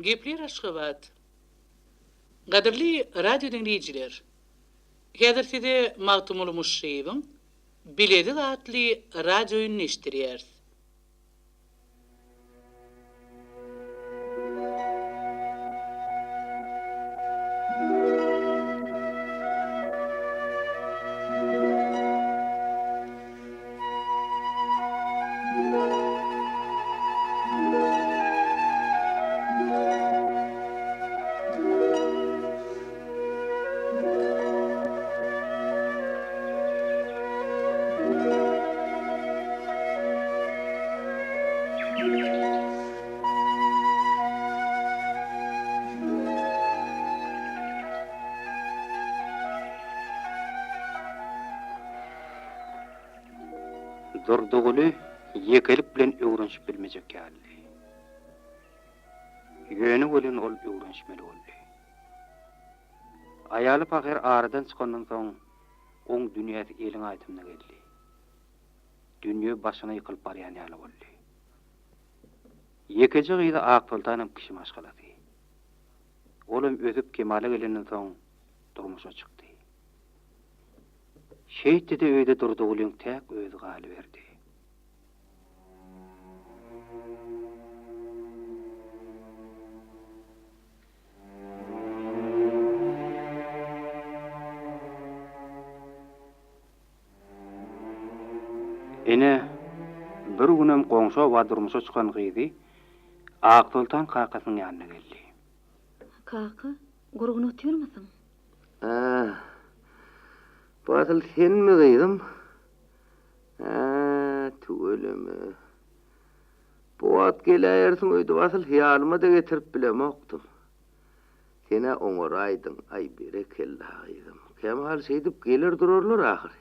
Gepleýär Aşgabat. Gadyrly radio diňleýjiler! Häzir size Magtymguly Muşşyýewiň Bilezik atly radioýynyny eşitdirýäris. Durdyguly ýekelik bilen öwrenişip bilmejek ýalydy. Ýöne welin ol öwrenişmeli boldy. Aýaly pahyr aradan çykandan soň, oň dünýäsi eliň aýtymyna geldi. Dünýe başyna ýykylyp barýan ýaly boldy. Ýekeje gyzy Aksoltanam kişi maşgalasy. Olam ösüp kemala gelenden soň durmuşa çykdy. Şeýtdi-de öýde Durdygulyň täk özi galyberdi. Ine, bir günem goňşy oba durmuşa çykan gyzy Aksoltan kakasynyň ýanyna geldi. Kaka, gurgun otyrmysyň? Hä, bu asyl senmi gyzym? Hä, tüweleme. Bu wagt geläýersiň öýdüp asyl hyýalyma-da getirip bilemokdym. Sen-ä oňaraýdyň, aý, berekella, gyzym. Kämahal şeýdip geler durarlar ahyry.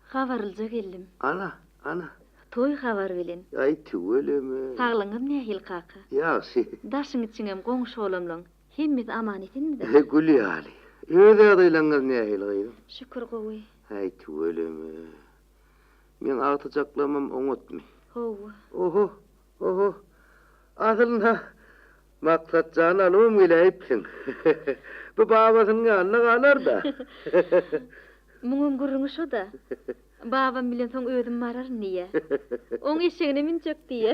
Habarlyja geldim. Ana, ana. Toý habary bilen. Aý, tüweleme. Saglygyňyz nähili, kaka? Ýagşy. Daşyň-içiňem, goňşy-golamlaň hemmesi aman-esenmi-dä? Gül ýaly. Öz ýagdaýlaryňyz nähili, gyzym? Şükür, gowy. Äý, tüweleme. Meň agtyjaklarymam oňatmy? Hawa. Oho, oho. Aslynda, Maksat jany alybam geläýipsiň. Bu babasynyň ýanynda galar-da. Muňam gürrüňi şo-da. Babam bilen soň özüm bararyn diýýä. Oň eşegine münjek diýýä.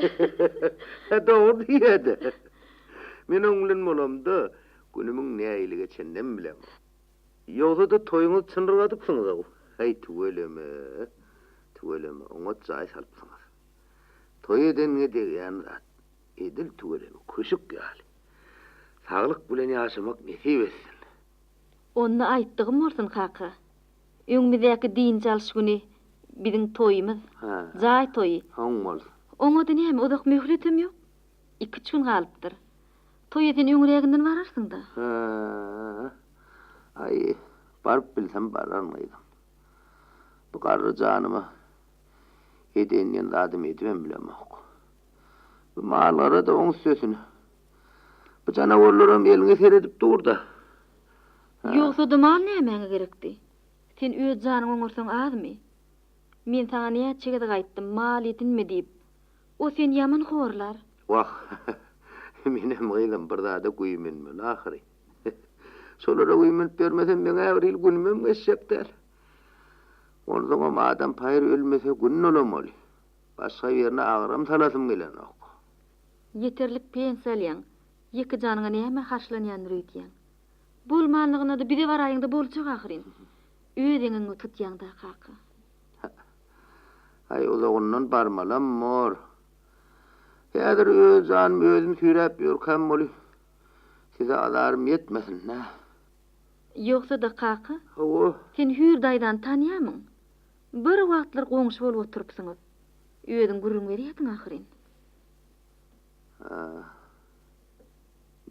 Dogry diýýä-de. Men oň bilen bolamda, günümiň nähili geçeninem bilemok. Ýogsa-da toýuňyzy çynyrgadypsyňyz-ow. Häý, tüweleme, tüweleme, oňat jaý salypsyňyz. Toý edeniňe degýän zat. Edil tüweleme, köşük ýaly. Saglyk bilen ýaşamak nesip etsin. Onda aýtdygym bolsun, kaka. Öňümizdäki dynç alyş güni biziň toýumyz. Jaý toýy. Oň bolsun. Oňa-da näme, uzak möhletem ýok. Iküç gün galypdyr. Toýa sen öňräginden bararsyň-da. Hä. Aý, baryp bilsem bararyn gyzym. Bu garry janyma edeýin diýen zadymy edibem bilemok. Bu mallara-da oň üstesine. Bu janawarlaram eliňe seredip dur-da. Ýogsa-da mal nämäňe gerekdi? Sen öz janyňy oňarsaň azmy? Men saňa näçe gezek aýtdym, mal edinme diýip. O seni ýaman horlar. Wah, menem gyzym bir zada güýmenmeli ahyry. Şolara güýmenip ýörmesem meň-ä bir hili günümem geçjek däl. Onsoňam adam paýyr ölmese gün dolamaly. Başga birine agram salasym gelenok. Ýeterlik pensiýa alýaň, ýeke janyňa näme harçlanýandyr öýdýäň. Bolmanlygynda-da bize baraýyňda boljak ahyryn. Öz eňegiňe tutýaň-da, kaka. Aý, uzagyndan barmalam bor. Häzir öz janymy özüm süýräp ýörkäm boly, size azarym ýetmesin-dä. Ýogsa-da, kaka, Hawa. sen Hüýr daýzany tanýamyň? Bir wagtlar goňşy bolup oturypsyňyz. Özüň gürrüň berýärdiň ahyryn. Hä.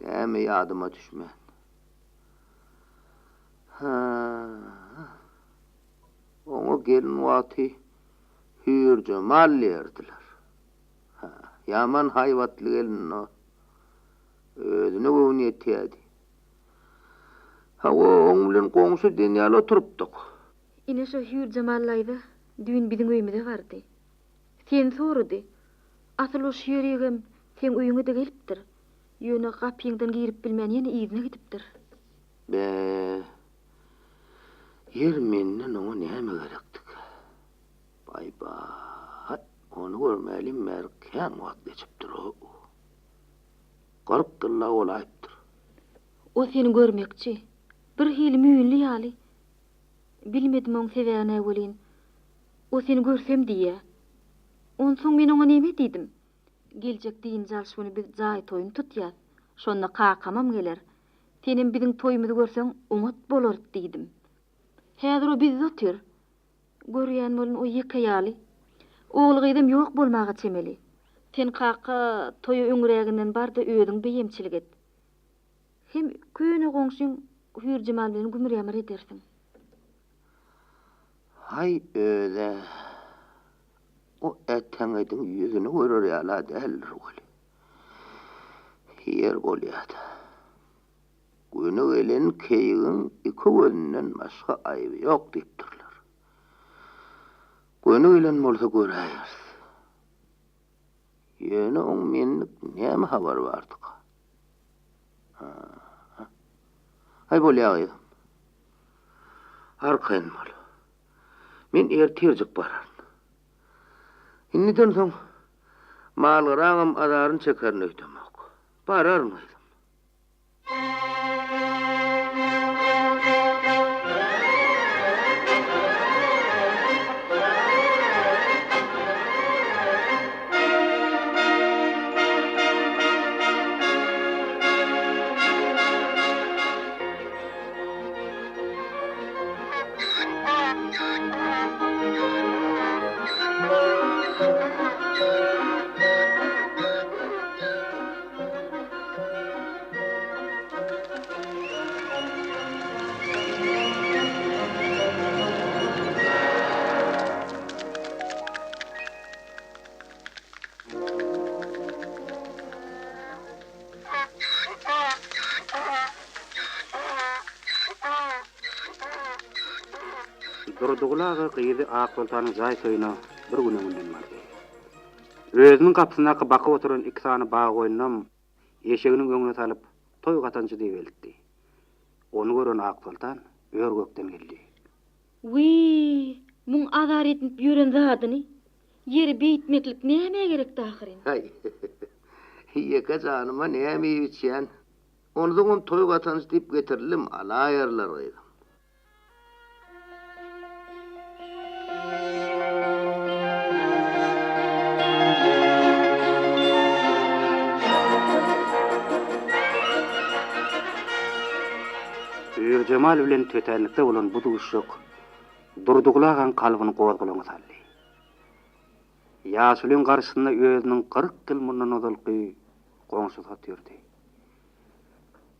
Näme ýadyma düşmän. Hä. Oňa gelin wagty Hüýrjemal diýerdiler. Hä, ýaman haýbatly gelindi o. Özüne göwni ýetýärdi. Hawa, oň bilen goňşy diýen ýaly oturypdyk. Ine şo Hüýrjemal daýza düýn biziň öýümize bardy. Seni sorady. Asyl o şu ýerigem seň öýüňe-de gelipdir. Ýöne gapyňdan girip bilmän ýene yzyna gidipdir. Be, ýer menden oňa näme gerekdikä? Baý-baý, ony görmälim bäri kän wagt geçipdir-ow. 40 ýyl-a bolaýypdyr. O seni görmekçi. Birhili müýnli ýaly. Bilmedim oň sebäbin-ä welin, o seni görsem diýýä. Onsoň men oňa neme diýdim? Geljek dynç alyş güni biz jaý toýuny tutýas. Şonda kakamam geler. Senem biziň toýumyzy görseň oňat bolar diýdim. Häzir o bizde otyr. Görýän welin o ýeke ýaly. Ogul-gyzam ýok bolmaga çemeli. Sen kaka toýa öňräginden bar-da özüň beýemçilik et. Hem köne goňşyň Hüýrjemal bilen gümür-ýamyr edersiň. Haý, öz-ä, o äteňediň ýüzüni görer ýaly-a däldir weli. Ýer bolýa-da. Güni gelen keýigiň iki gözünden başga aýby ýok diýipdirler. Güni gelen bolsa göräýeris. Ýöne oň menlik näme habary bardyka? Ha. Aý bolýa gyzym. Arkaýyn bol. Men ertirjik bararyn. Indiden soň malgyraňam azaryny çekerin öýdemok. Bararyn gyzym. Durdyguly aga gyzy Aksoltanyň jaý toýuna bir gün öňünden bardy. Özüniň gapysyndaky bakyp oturan iki sany baggoýnunam eşeginiň öňüne salyp, toý gatanjy diýip eltdi. Ony gören Aksoltan ör-gökden geldi. Wiý, muň azar edinip ýören zadyny! Ýeri beýtmeklik nämä gerekdi ahyryn? Haý, ýeke janyma näme iýip-içýän? Onsoňam toý gatanç diýip getirildim, alaýarlar gyzym. Hüýrjemal bilen tötänlikde bolan bu duşuşyk Durdyguly agaň kalbyny gozgalaňa saldy. Ýaşulyň garşysynda özüniň 40 ýyl mundan ozalky goňşusy otyrdy.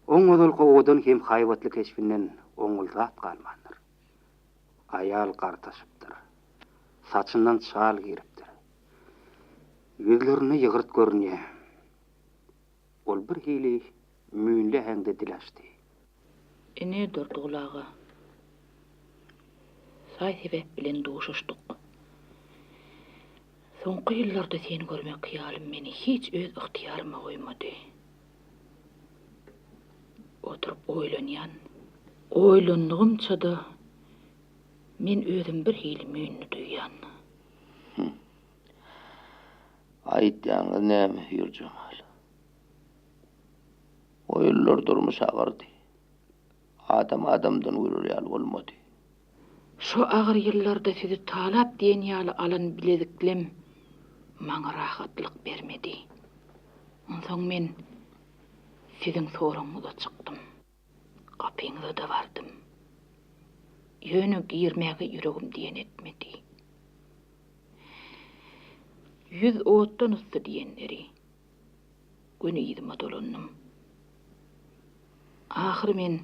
Oň ozalky owadan hem haýbatly keşbinden oňul zat galmandyr. Aýal gartaşypdyr. Saçyndan çal giripdir. Ýüzlerinde ýygyrt görünýär. Ol bir hili müýnli äheňde dil açdy. Ine, Durdyguly aga, saý-sebäp bilen duşuşdyk. Soňky ýyllarda seni görmek hyýalym meni hiç öz ygtyýaryma goýmady. Oturyp oýlanýan. Oýlandygymça-da men özüm bir hili müýnli duýýan. Hüm. Aýtýaňyz näme, Hüýrjemal? O ýyllar durmuş agyrdy. Adam adamdan görer ýaly bolmady. Şo agyr ýyllarda sizi talap diýen ýaly alan bileziklem maňa rahatlyk bermedi. Onsoň men siziň soragyňyza çykdym. Gapyňyza-da bardym. Ýöne girmäge ýüregim diýen etmedi. Ýüz otdan yssy diýenleri. Göni yzyma dolandym. Ahyry men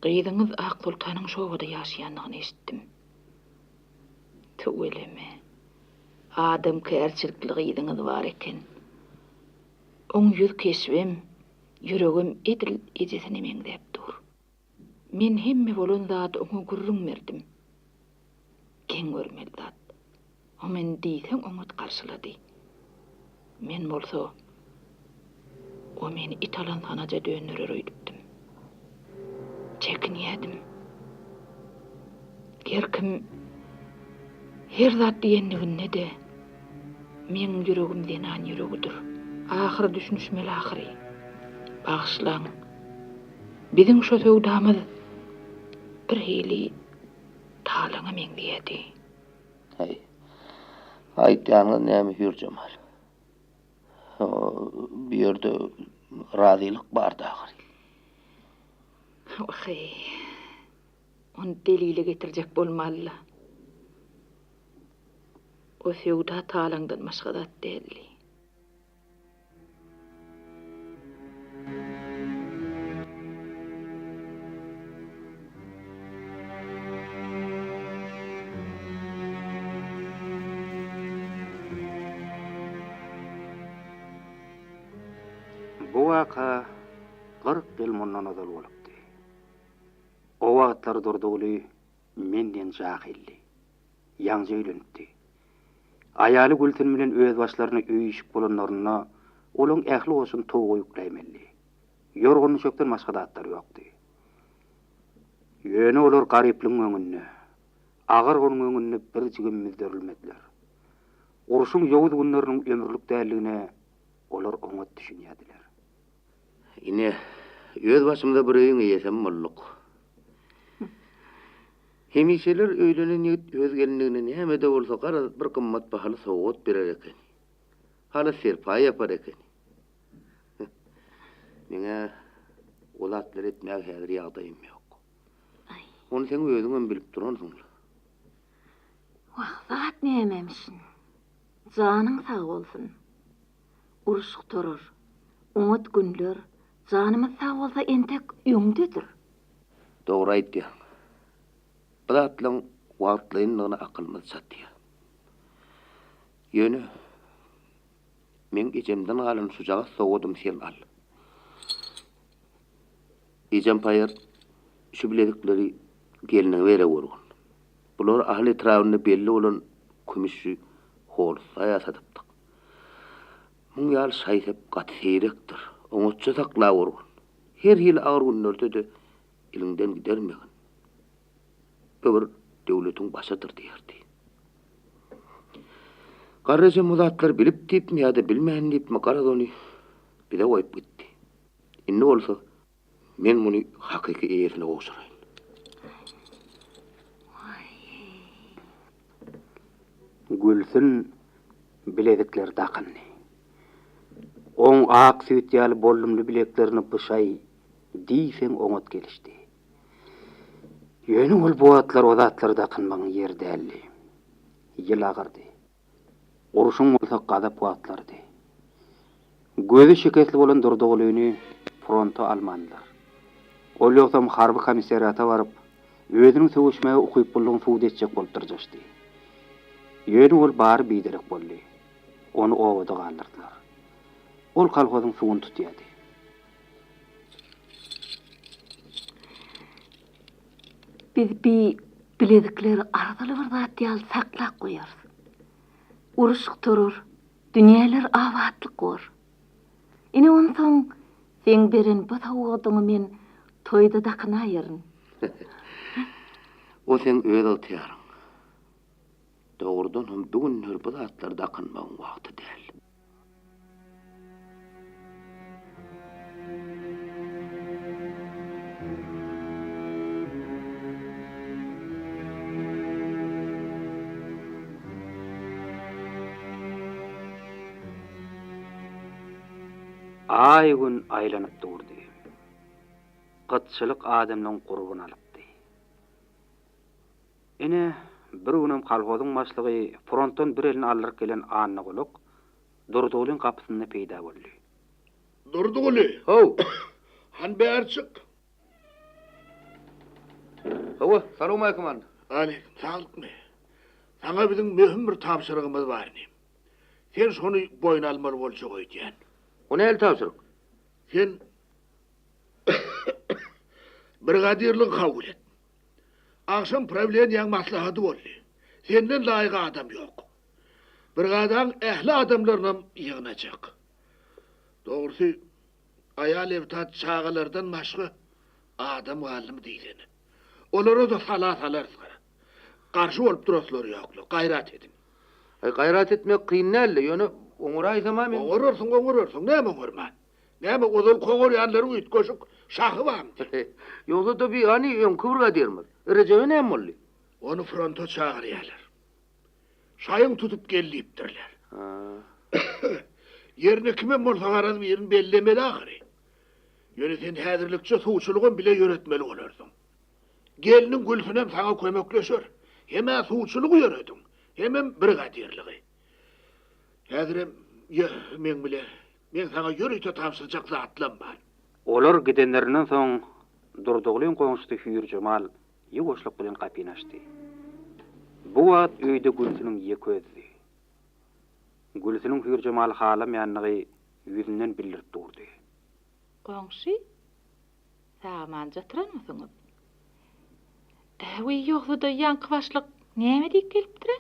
gyzyňyz Aksoltanyň şo obada ýaşaýandygyny eşitdim. Tüweleme, adamkärçilikli gyzyňyz bar eken. Oň ýüz keşbem, ýüregem edil ejesine meňzäp dur. Men hemme bolan zady oňa gürrüň berdim. Geň görmeli zat, o meni diýseň oňat garşylady. Men bolsa. O meni it alan sanaja dönderer öýdüpdim. Çekinýädim. Her kim her zat diýenliginde-de, meň ýüregim zenan ýüregidir. Ahyry düşünişmeli ahyry. Bagyşlaň. Biziň şo söwdamyz birhili talaňa meňzeýärdi. Häý, aýtýanyňyz näme Hüýrjemal? Bu ýerde razylyk bardy ahyry. Wah-eý. Ony delile getirjek bolmaly-la. O söwda talaňdan başga zat däldi. Bu waka 40 ýyl mundan ozal bolupdy. O wagtlar Durdyguly menden jahyldy. Ýaňja öýlenipdi. Aýaly Gülsün bilen özbaşlaryna öý-işik bolanlarynda olaň ähli goşuny towuga ýükläýmelidi. Ýorgan-düşekden başga zatlary ýokdy. Ýöne olar garyplygyň öňünde, agyr günüň öňünde birjigem müzzerilmediler. Urşuň ýowuz günleriniň ömürlik däldigine olar oňat düşünýärdiler. Ine, öz başymyza bir öýüň eýesem bolduk. Hemişeler öýlenen ýigit öz gelinligine näme-de bolsa garaz bir gymmat bahaly sowgat berer ekeni. Haly serpaý ýapar ekeni. Meň-ä o zatlary etmäge häzir ýagdaýym ýok. Ony seň özüňem bilip duransyň-la. Wah, zat nämemişin. Janyň sag bolsun. Uruş gutarar. Oňat günler, janymyz sag bolsa entek öňdedir. Dogry aýtýaň. Bu zatlaň wagtlaýynlygyna akylymyz çatýar. Ýöne, meň ejemden galan şujagaz sowgadymy sen al. Ejem paýyr şu bilezikleri gelniňe berewergin. Bulary Ahal etrabynda belli bolan kümüşçi Holussa ýasadypdyk. Muň ýaly şaý-sep gaty seýrekdir. Oňatja saklawergin. Her hili agyr günlerde-de iliňden gidermegin. Bu bir döwletiň başydyr diýerdi. Garry ejem bu zatlary bilip diýipmi ýa-da bilmän diýipmi, garaz ony bize goýup gitdi. Indi bolsa men muny hakyky eýesine gowşuraýyn. Gülsün bilezikleri dakyndy. Oň ak süýt ýaly bollumly bileklerine bu şaý diýseň oňat gelişdi. Ýöne ol bu wagtlar o zatlary dakynmagyň ýeri däldi. Ýyl agyrdy. Urşuň bolsa gazap wagtlarydy. Gözi şikesli bolan Durdygulyny fronta almandylar. Ol ýogsam harby komissariata baryp, özüniň söweşmäge ukyplylygyny subut etjek bolup dyrjaşdy. Ýöne ol bary biderek boldy. Ony obada galdyrdylar. Ol kolhozyň suwuny tutýardy. Biz bi bilezikleri arzyly bir zat ýaly saklap goýarys. Uruş gutarar, dünýäler abatlyk bor. Ine onsoň seň beren bu sowgadyňy men toýda dakynaýaryn. O seň öz ygtyýaryň. Dogrudan hem bu günler bu zatlary dakynmagyň wagty däl. Aý-gün aýlanyp durdy. Gytçylyk adamlaň gurbuny alypdy. Ine, bir günem kolhozyň başlygy frontdan bir elini aldyryp gelen Annagulak Durdygulyň gapysynda peýda boldy. Durdyguly! How! Hany bäri çyk! Hawa, salowmaleýkim Anna. Aleýkim saglykmy? Saňa biziň möhüm bir tabşyrygymyz bar inim. Sen şony boýun almaly boljak öýdýän. O nähili tabşyryk? Sen brigadirligi kabul et. Agşam prawleniýäň maslahaty boldy. Senden laýyk adam ýok. Brigadaň ähli adamlarynam ýygnajak. Dogrusy, Aýal-ebtat çagalardan başga adam galdymy diýsene. Olara-da sala salarys gara. Garşy bolup duraslary ýok-la, gaýrat ediň. Aý, gaýrat etmek kyn däl-le, ýöne oňaraýsam-a men. Oňararsyň, oňararsyň, näme oňarman? Näme, ozalky oňarýanlaryň üýtgeşik şahy barmydy? Ýogsa-da bi hany öňki brigadirimiz, Rejebe näme boldy? Ony fronta çagyrýarlar. Şaýyň tutup gel diýipdirler. Ýerine kimem bolsa garaz birini bellemeli ahyry. Ýöne sen häzirlikçe suwçulygam bile ýöretmeli bolarsyň. Gelniň Gülsünem saňa kömekleşer. Hem-ä suwçulygy ýörediň, hemem brigadirligi. Häzirem ýör meň bile. Meň saňa ýörite tabşyrjak zatlam bar. Olar gidenlerinden soň Durdygulyň goňşusy Hüýrjemal ýuwaşlyk bilen gapyny açdy. Bu wagt öýde Gülsüniň ýeke özüdi. Gülsüniň Hüýrjemaly halamaýandygy ýüzünden bildirip durdy. Goňşy, sag-aman oturanmysyňyz? Wiý, ýogsa-da ýaňky başlyk näme diýip gelipdir-ä?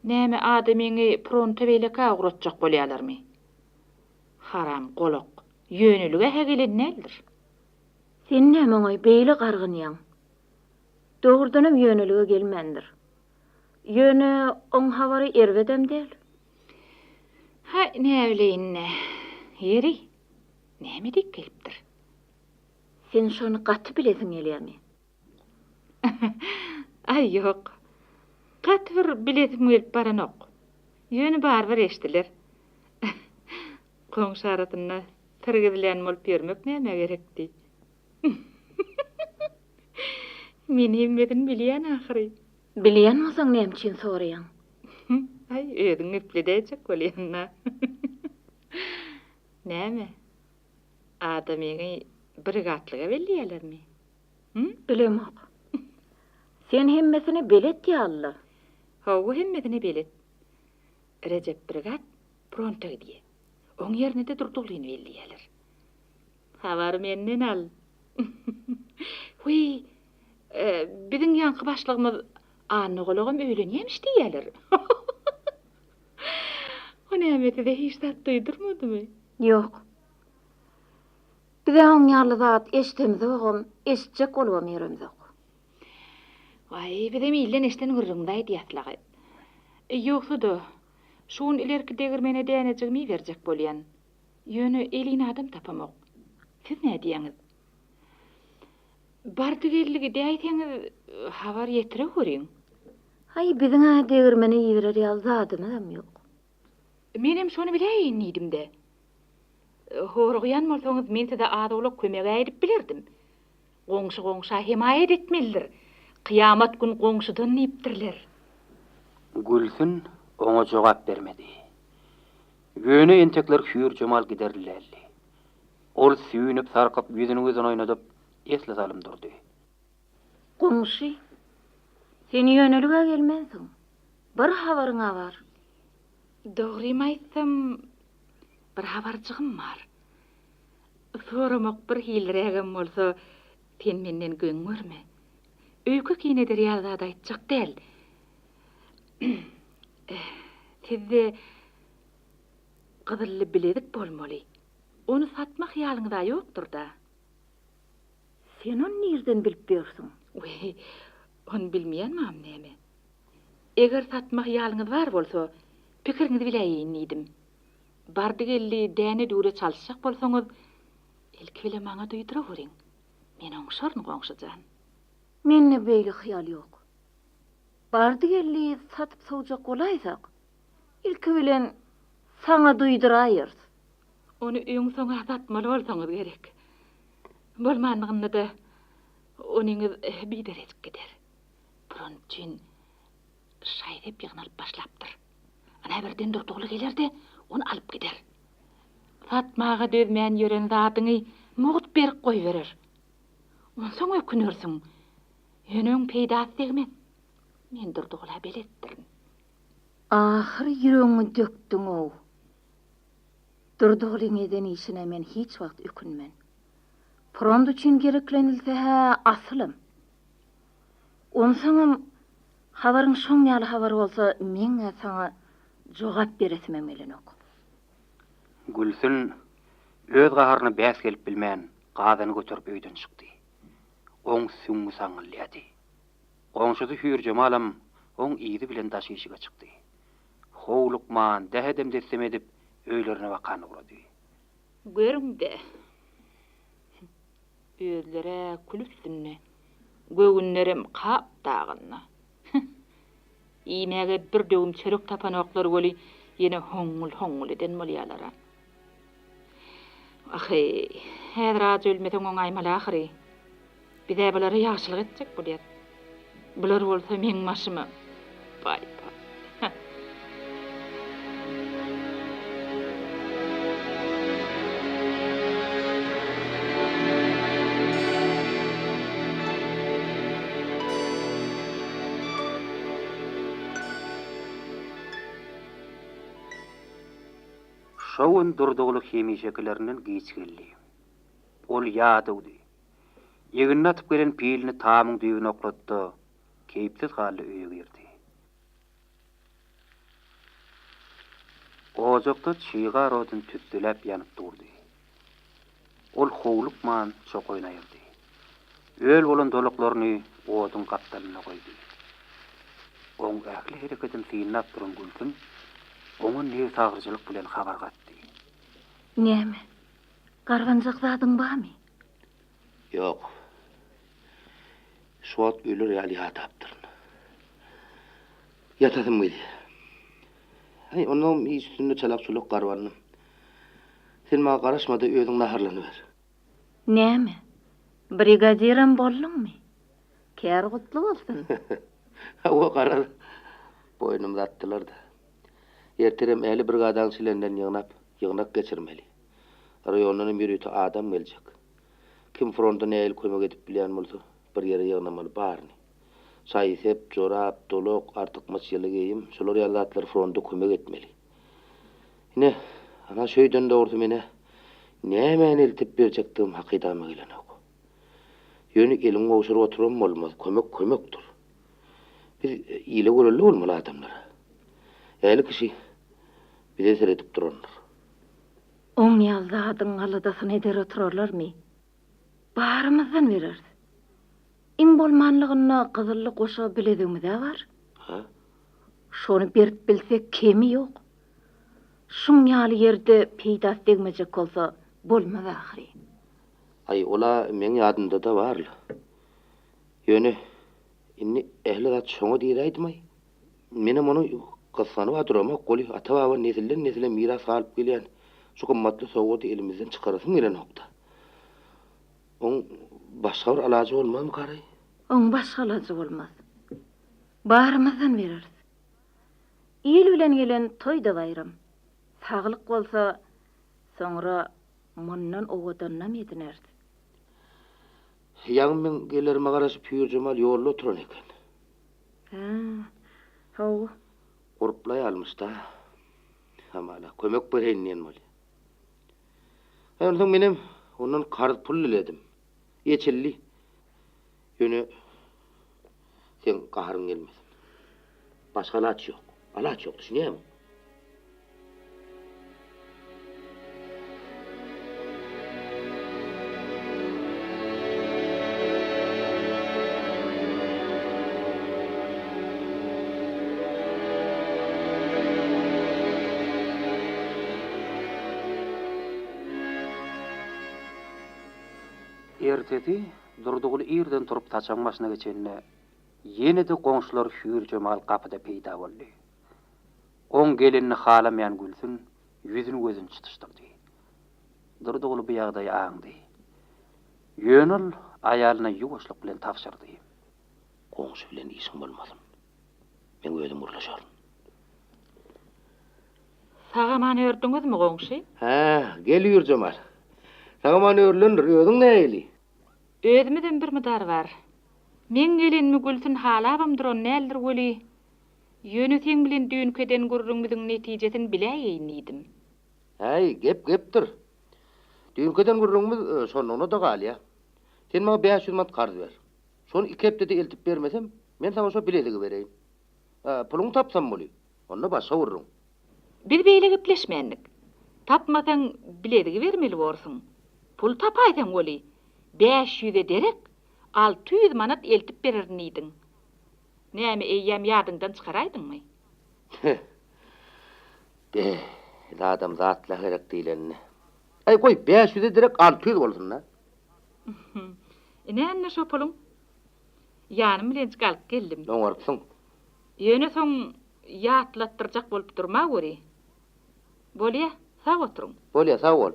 Näme adamyňy pronta beýlekä ugratjak bolýalarmy? Haram golak, ýönelige-hä gelen däldir. Sen näme oňa beýle gargynýaň? Dogrudanam ýönelige gelmändir. Ýöne oň habary erbedem däl. Haý, näbileýin-dä. Ýeri, näme diýip gelipdir? Sen şony gaty bilesiň gelýärmi? Aý, ýok. Gaty bir bilesim gelip baranok. Ýöne barybir eşdiler. Goňşy arasynda syr gizlän bolup ýörmek nämä gerekdi? Men hemmesini bilýän ahyry. Bilýän bolsaň näme üçin soraýaň? Aý, özüň gepledäýjek bolýan-da. Näme, adamyňy brigatlyga belleýärlermi? Hü? Bilemok. Sen hemmesine belet ýaly-la. Hawa, hemmesine belet. Rejep brigat pronta gidýär. Oň ýerine-de Durdygulyny belleýärler. Habary menden al. Wiý, biziň ýaňky başlygymyz Anna golagam öýlenýämiş diýýäler. O näme size hiç zat duýdurmadymy? Ýok. Biz-ä oň ýaly zat eşidemzogam, eşitjek bolubam ýöremzok. Waý, bizem ilden eşiden gürrüňimizi aýdýas-la. Ýogsa-da, şu gün ilerki degirmene dänejigimi iberjek bolýan. Ýöne elin adam tapamok. Siz nädýäňiz? Bardy-geldi gidäýseňiz, habar ýetireweriň. Haý, biziň-ä degirmene iberer ýaly zadymyzam ýok. Menem şony biläýin diýdim-de. Horugýan bolsaňyz, men size az-owlak kömeg-ä edip bilerdim. Goňşy goňşa hemaýat etmelidir. Kyýamat gün goňşudan diýipdirler. Gülsün oňa jogap bermedi. Ýöne entekler Hüýrjemal giderli däldi. Ol süýnüp-sarkyp, ýüzüni-gözüni oýnadyp, esli salym durdy. Goňşy, sen ýönelige gelmänsiň. Bir habaryň-a bar. Dogrymy aýtsam, bir habarjygym bar. Soramak bir hilirägem bolsa, sen menden geň görme. Öýke-kine eder ýaly zat aýtjak däl. Sizde gyzylly bilezik bolmaly. Ony satma hyýalyňyz-a ýokdur-da? Sen ony nirden bilip ýörsüň? Wiý, ony bilmeýän barmy näme? Eger satma hyýalyňyz bar bolsa, pikiriňizi biläýeýin diýdim. Bardy-geldi däne-düwre çalyşjak bolsaňyz, ilki bile maňa duýduraweriň. Men oňşaryn, goňşy jan. Mende beýle hyýal ýok. Bardy-geldi satyp-sowjak bolaýsak, ilki bilen saňa duýduraýarys. Ony öň-soň-a satmaly bolsaňyz gerek. Bolmanlygynda-da onyňyz biderejik gider. Front üçin şaý-sep ýygnalyp başlapdyr. Ana birden Durdyguly geler-de, ony alyp gider. Satmaga dözmän ýören zadyňy mugt berip goýberer. Onsoň ökünersiň. Ýöne öň peýdasy degmez. Men Durdygula beletdirin. Ahyr ýüregiňi dökdüň-ow. Durdygulyň eden işine men hiç wagt ökünmen. Front üçin gereklenilse-hä asylam. Onsoňam, habaryň şoň ýaly habar bolsa, meň-ä saňa jogap beresimem gelenok. Gülsün. Öz gaharyna bäs gelip bilmän, gazany göterip öýden çykdy. Oň süňňi saňňylýady. Goňşusy Hüýrjemalam oň yzy bilen daş işige çykdy. Howlukman, dähedem-dessem edip, öýlerine bakan ugrady. Görüň-de, özler-ä kül üstünde, göwünlerem Kap dagynda. Iýmäge bir döwüm çörek tapanoklar weli, ýene hoňňul-hoňňul eden bolýalar-a. Wah-eý, häzir aç ölmeseň oňaýmaly ahyry. Biz-ä bulara ýagşylyk etjek bolýas. Bular bolsa meň başyma. Baý-baý. Şo gün Durdyguly hemişekilerinden giç geldi. Ol ýadawdy. Egnine atyp gelen pilini tamyň düýbüne oklatdy-da, keýpsiz halda öýe girdi. Ojakda çyg odun tüsseläp ýanyp durdy. Ol howlukman çokaýyny aýyrdy. Öl bolan dolaklaryny oduň gapdalynda goýdy. Oň ähli hereketini synlap duran Gülsüm oňa nebsagyryjylyk bilen habar gatdy. Näme, garbanjak zadyň barmy? Ýok. Şu wagt öler ýaly ýadapdyryn. Ýatasym gelýär. Häý, onnoňam iş üstünde çalak-çulak garbandym. Sen maňa garaşma-da, özüň naharlanyber. Näme, brigadirem bolduňmy? Kär gutly bolsun. Hawa, garaz, boýnumyza atdylar-da. Ertirem ähli brigadaň çlenlerini ýygnap, ýygnak geçirmeli. Raýondanam ýörite adam geljek. Kim fronta nähili kömek edip bilýän bolsa, bir ýere ýygnamaly baryny. Şaý-sep, jorap, dolak, artykmaç ýyly geýim, şular ýaly zatlar fronta kömek etmeli. Ine, ana şöýden dogrusy men-ä nämäni eltip berjekdigim hakydama gelenok. Ýöne eliňi gowşuryp oturan bolmaz, kömek kömekdir. Biz ile görelde bolmaly adamlar. Ähli kişi bize seredip durandyr. Oň ýaly zadyň aladasyny eder oturarlarmy? Barymyzdan bereris. Iň bolmanlygynda gyzylly goşa bilezigimiz-ä bar. Hä? Şony berip bilsek kemi ýok. Şuň ýaly ýerde peýdasy degmejek bolsa bolmaz ahyry. Aý, ol-a meň ýadymda-da bar-la. Ýöne, indi ähli zat şoňa diräýdim-aý. Menem ony gyssanyb-a duramok, weli ata-baba nesilden-nesile miras galyp gelýän şu gymmatly sowgady elimizden çykarasym gelenok-da. Oň başga bir alajy bolmazmykaraý? Oň başga alajy bolmaz. Barymyzdan bereris. Il bilen gelen toý-da baýram. Saglyk bolsa, soňra mundan owadanynam edineris. Ýaňy meň gelerime garaşyp Hüýrjemal ýolda oturan eken. Hä, hawa. Gurplaý almyş-da. Hamala, kömek bereýin diýen bolýa. Aý, onsoň menem ondan karz pul diledim. Eçildi. Ýöne seň gaharyň gelmesin. Başga alaç ýok. Alaç ýok, düşünýäňmi? Ertesi Durdyguly irden turup saçagyň başyna geçende, ýene-de goňşular Hüýrjemal gapyda peýda boldy. Oň gelenini halamaýan Gülsün ýüzüni-gözüni çytyşdyrdy. Durdyguly bu ýagdaýy aňdy. Ýöne ol aýalyna ýuwaşlyk bilen tabşyrdy. Goňşy bilen işiň bolmasyn. Men özüm gürleşerin. Sag-aman ördüňizmi, goňşy? Hä, gel Hüýrjemal. Sag-aman örülendir, özüň nähili? Özümizem bir mydar bar. Meň gelenimi Gülsün halabam duran däldir weli, ýöne seň bilen düýnki eden gürrüňimiziň netijesini biläýeýin diýdim. Äý, gep gepdir. Düýnki eden gürrüňimiz şonlugyna-da galýa. Sen maňa 500 manat karz ber. Şony iki hepdede eltip bermesem, men saňa şo bilezigi bereýin. Puluňy tapsam boly. Onda başga gürrüň. Biz beýle gepleşmändik. Tapmasaň, bilezigi bermeli borsuň. Pul tapaýsaň weli, bäş ýüze derek 600 manat eltip bererin diýdiň. Näme, eýýäm ýadyňdan çykaraýdyňmy? Heh. Be, zadam zatla gerek diýlenini. Äý, goý, bäş ýüze derek 600 bolsun-da. Ine, indi şo puluň. Ýanym bilenjik alyp geldim. Oňarypsyň. Ýöne soň ýatlatdyrjak bolup durmaweri. Bolýa, sag oturyň. Bolýa, sag bol.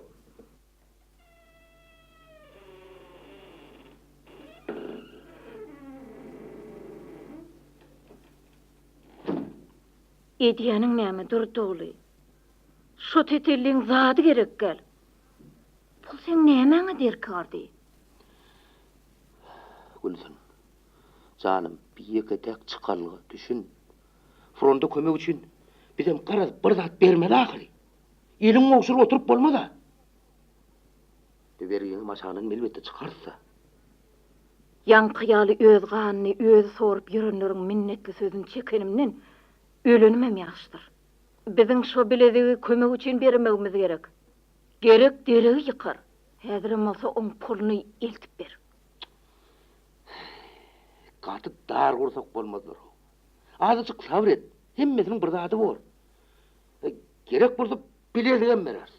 Edýäniň näme, Durdugly? Şo tetelliň zady gerek däl. Pul seň nämäňe derkardy? Gülsün, janym, bi ýeke-täk çykalga, düşün. Fronta kömek üçin bizem garaz bir zat bermeli ahyry. Eliňi gowşuryp oturyp bolmaz-a. Bi bergiňem aşagyndan elbetde çykarys-da. Ýaňky ýaly öz ganyny özi sorup ýörenleriň minnetli sözüni çekenimden ölenimem ýagşydyr. Biziň şo bilezigi kömek üçin bermegimiz gerek. Gerek deregi ýykar. Häzirem bolsa oň puluny eltip ber. Gaty dar gursak bolmazlar-ow. Azajyk sabyr et, hemmesiniň bir zady bor. Gerek bolsa bilezigem bereris.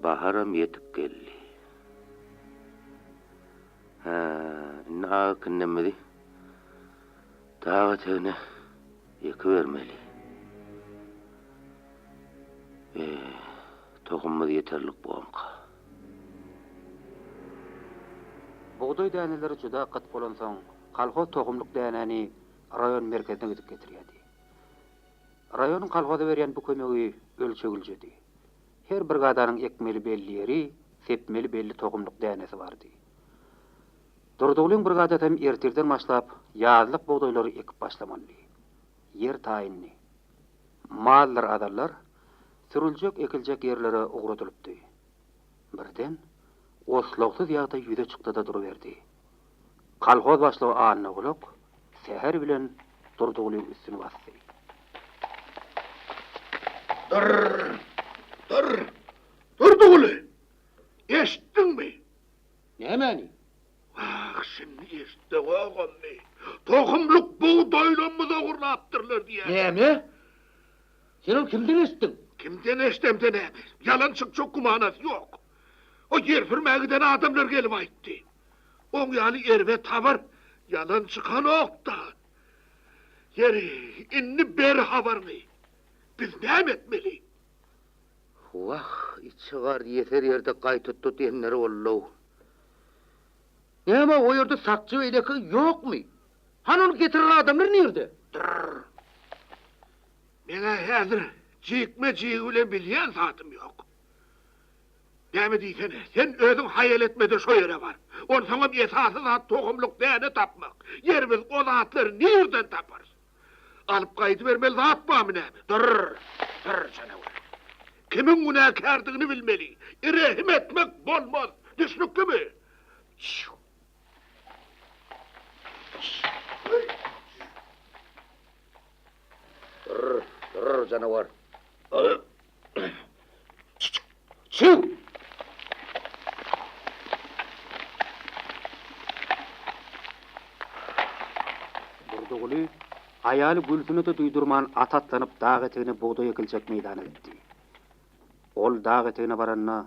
Baharam ýetip geldi. Hä, indi ak ekinlerimizi dag etegine ekibermeli. E, tohumymyz ýeterlik bormyka? Bugdaý däneleri juda gyt bolansoň, kolhoz tohumlyk dänäni raýon merkezine gidip getirýärdi. Raýonyň kolhoza berýän bu kömegi ölçegiljedi. Her brigadanyň ekmeli belli ýeri, sepmeli belli tohumlyk dänesi bardy. Durdygulyň brigadasy hem ertirden başlap ýazlyk bugdaýlary ekip başlamalydy. Ýer taýyndy. Maldyr azallar sürüljek-ekiljek ýerlere ugradylypdy. Birden oslagsyz ýagdaý ýüze çykdy-da duruberdi. Kolhoz başlygy Anna Gulak säher bilen Durdygulyň üstüni basdy. Dur! Dur! Durdyguly! Eşitdiňmi? Nämäni? Wah, şindi eşitdeňogamy? Tohumlyk bugdaýlarymyzy ogurlapdyrlar diýýär. Näme? Sen ony kimden eşitdiň? Kimden eşdemde näme? Ýalan çykjak gümanasy ýok. O ýer sürmäge giden adamlar gelip aýtdy. Oň ýaly erbet habar ýalan çykanok-da. Ýeri, indi ber habaryňy. Biz näme etmeli? Wah, içi gar ýeser ýerde gaý tutdy diýenleri boldy-ow. Näme, o ýerde sakçy beýleki ýokmy? Hany ony getiren adamlar nirde? Dur. Meň-ä häzir jikme-jigi bilen bilýän zadym ýok. Näme diýsene, sen özüň haýal etme-de şo ýere bar. Onsoňam esasy zat tohumlyk däne tapmak. Ýeri biz o zatlary nirden taparys? Alyp gaýdybermeli zat barmy näme? Dur, dur janawar. Kimiň günäkärdigini bilmeli. Rehim etmek bolmaz. Düşnüklimi? Çiw! Dur, dur janawar. Çiw! Durdyguly aýaly Gülsüne-de duýdurman at atlanyp dag etegine bugdaý ekiljek meýdana gitdi. Ol dag etegine baranda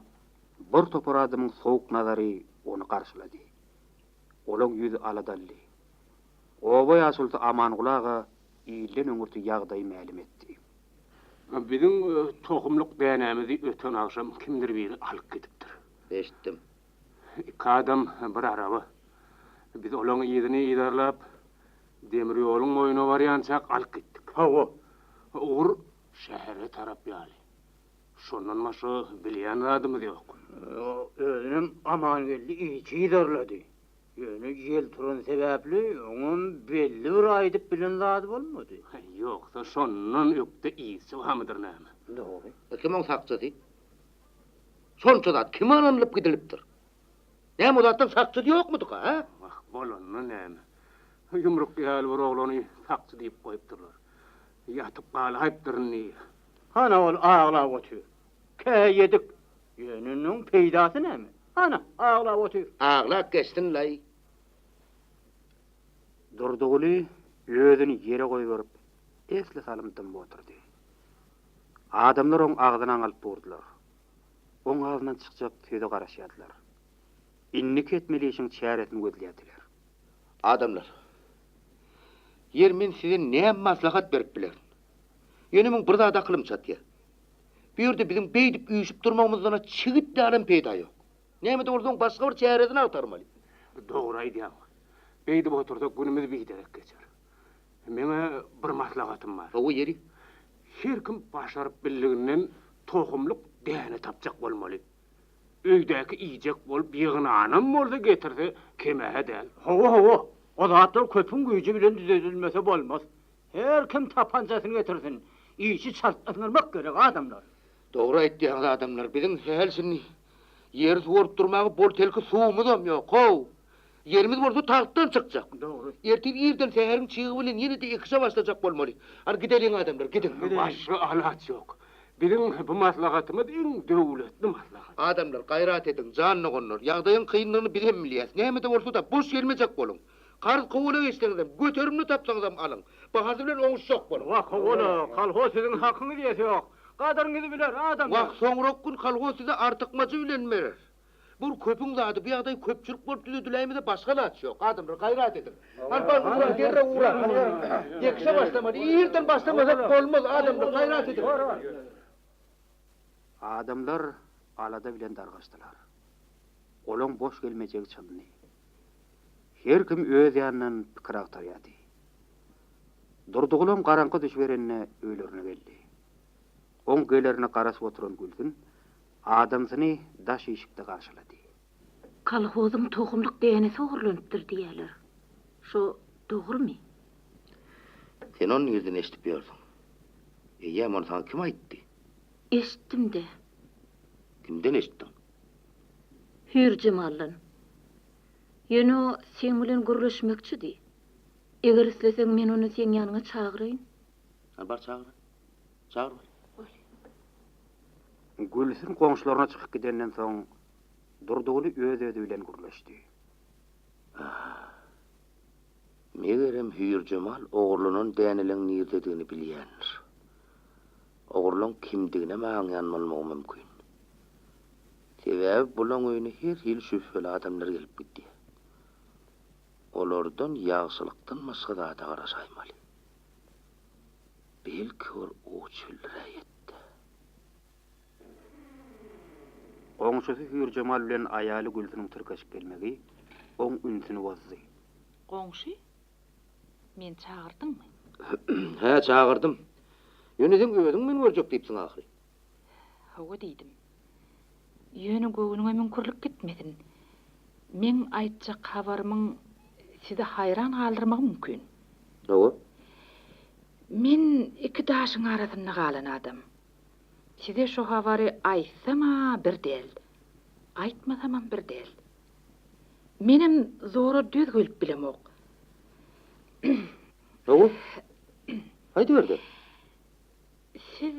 bir topar adamyň sowuk nazary ony garşylady. Olaň ýüzi aladaldy. Oba ýaşulusy Amanguly aga ilden öňürti ýagdaýy mälim etdi. Biziň tohumlyk dänämizi öten agşam kimdir biri alyp gidipdir. Eşitdim. Iki adam, bir araba. Biz olaň yzyny yzarlap, demir ýoluň boýuna barýançak alyp gitdik. Hawa, ugur şähere tarap ýaly. Şondan başga bilýän zadymyz ýok. Özünem Amangeldi ilki yzarlady. Ýöne ýel turan sebäpli oňam belli bir aýdyp bilen zady bolmady. Ýogsa şondan ökde yzçy barmydyr näme? Dogry. Kim oň sakçysy? Şonça zat kime ynanylyp gidilipdir? Näme o zatlaryň sakçysy ýokmudyka, hä? Wah, bolanda näme? Ýumruk ýaly bir oglany sakçy diýip goýupdyrlar. Ýatyp galaýypdyryn diýýär. Hana ol aglap otyr. Käýedik. Ýöne onuň peýdasy näme? Hana, aglap otyr. Aglap geçsin-laý. Durdyguly özüni ýere goýberip, esli salym dymyp oturdy. Adamlar oň agzyny aňalyp durdular. Oň agzyndan çykjak söze garaşýardylar. Indiki etmeli işiň çäresini gözleýärdiler. Adamlar, ýer men size näme maslahat berip bilerin? Ýöne meň bir zada akylym çatýar. Bu ýerde biziň beýdip üýşüp durmagymyzdan-a çigit ýalam peýda ýok. Näme-de bolsa oň başga bir çäresini agtarmaly. Dogry aýdýaň. Beýdip otursak günümiz biderek geçer. Meň-ä bir maslahatym bar. Hawa, ýeri. Her kim başaryp bildiginden tohumlyk däne tapjak bolmaly. Öýdäki iýjek bolup ýygnanam bolsa getirse kem-ä däl. Hawa, hawa. O zatlar köpüň güýji bilen düzedilmese bolmaz. Her kim tapanjasyny getirsin. Işi çaltlandyrmak gerek, adamlar. Dogry aýtýaňyz, adamlar. Biziň häli-şindi ýeri suwaryp durmaga bol-telki suwumyzam ýok, how. Ýerimiz bolsa tagtdan çykjak. Dogry. Ertir irden säheriň çygy bilen ýene-de ekişe başlajak bolmaly. Hany gideliň, adamlar, gidiň. Başga alaç ýok. Biziň bu maslahatymyz iň döwletli maslahat. Adamlar, gaýrat ediň, jan doganlar. Ýagdaýyň kynlygyny bizem bilýäs. Näme-de bolsa-da, boş gelmejek boluň. Karz kowala geçseňizem, göterimli tapsaňyzam alyň. Bahasy bilen oňuşjak boluň. Wah, kowala, kolhoz siziň hakyňyzy iýesi ýok. Gadyryňyzy biler, adamlar. Wah, soňrak gün kolhoz size artykmajy bilen berer. Bu köpüň zady, bu ýagdaý köpçülik bolup düzediläýmese başga alaç ýok. Adamlar, gaýrat ediň. Hany, bar, ugraň, derrew ugraň. Ýekişe başlamaly. Irden başlamasak bolmaz, adamlar, gaýrat ediň. Adamlar alada bilen dargaşdylar. Olaň boş gelmejegi çyndy. Her kim öz ýanyndan pikir agtarýardy. Durdygulam garaňky düşüberende öýlerine geldi. Oň gelerine garaşyp oturan Gülsün adamsyny daş işikde garşylady. Kolhozyň tohumlyk dänesi ogurlanypdyr diýýärler. Şo dogrumy? Sen ony nirden eşidip ýörsüň? Eýýäm ony saňa kim aýtdy? Eşitdim-de. Kimden eşitdiň? Hüýrjemaldan. Ýöne o seň bilen gürleşmekçidi. Eger isleseň men ony seň ýanyňa çagyraýyn. Hany bar çagyr. Çagyr bar. Bolýa. Gülsün goňşularyna çykyp gidenden soň, Durdyguly öz-özi bilen gürleşdi. Ah. Megerem Hüýrjemal ogurlanan däneleň nirdedigini bilýändir. Ogurlaň kimdiginem aňýan bolmagy mümkin. Sebäbi bulaň öýüne her hili şübheli adamlar gelip gidýär. Olardan ýagşylykdan başga zada garaşaýmaly. Belki bir uç bildiräýetde. Goňşusy Hüýrjemal bilen aýaly Gülsüniň tirkeşip gelmegi oň ünsüni bozdy. Goňşy, meni çagyrdyňmy? Hä, çagyrdym. Ýöne seň özüň meni görjek diýipsiň ahyry. Hawa diýdim. Ýöne göwnüňe müňkürlik gitmesin. Meň aýtjak habarymyň sizi haýran galdyrmagy mümkin. Hawa. Men iki daşyň arasynda galan adam. Size şo habary aýtsam-a bir däl, aýtmasamam bir däl. Menem zora döz gelip bilemok. Hawa. Aýdyber-de. Siz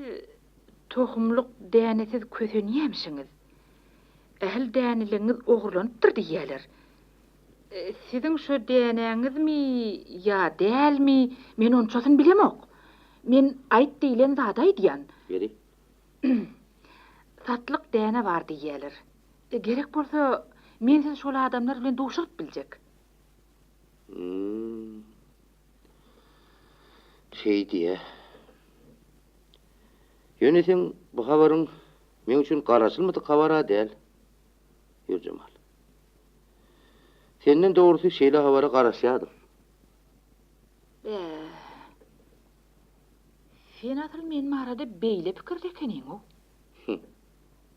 tohumlyk dänesiz kösenýämişiňiz. Ähli däneligiňiz ogurlanypdyr diýýäler. Siziň şo dänäňizmi ýa dälmi, men onçasyny bilemok. Men aýt diýlen zady aýdýan. Ýeri? Satlyk däne bar diýýäler. Gerek bolsa, men sizi şol adamlar bilen duşuryp biljek. Hum. Şeý diýýä. Ýöne seň bu habaryň meň üçin garaşylmadyk habar-a däl, Hürjemal. Senden dogrusy şeýle habara garaşýardym. Bä. Sen asyl men barada beýle pikirde ekeniň-ow.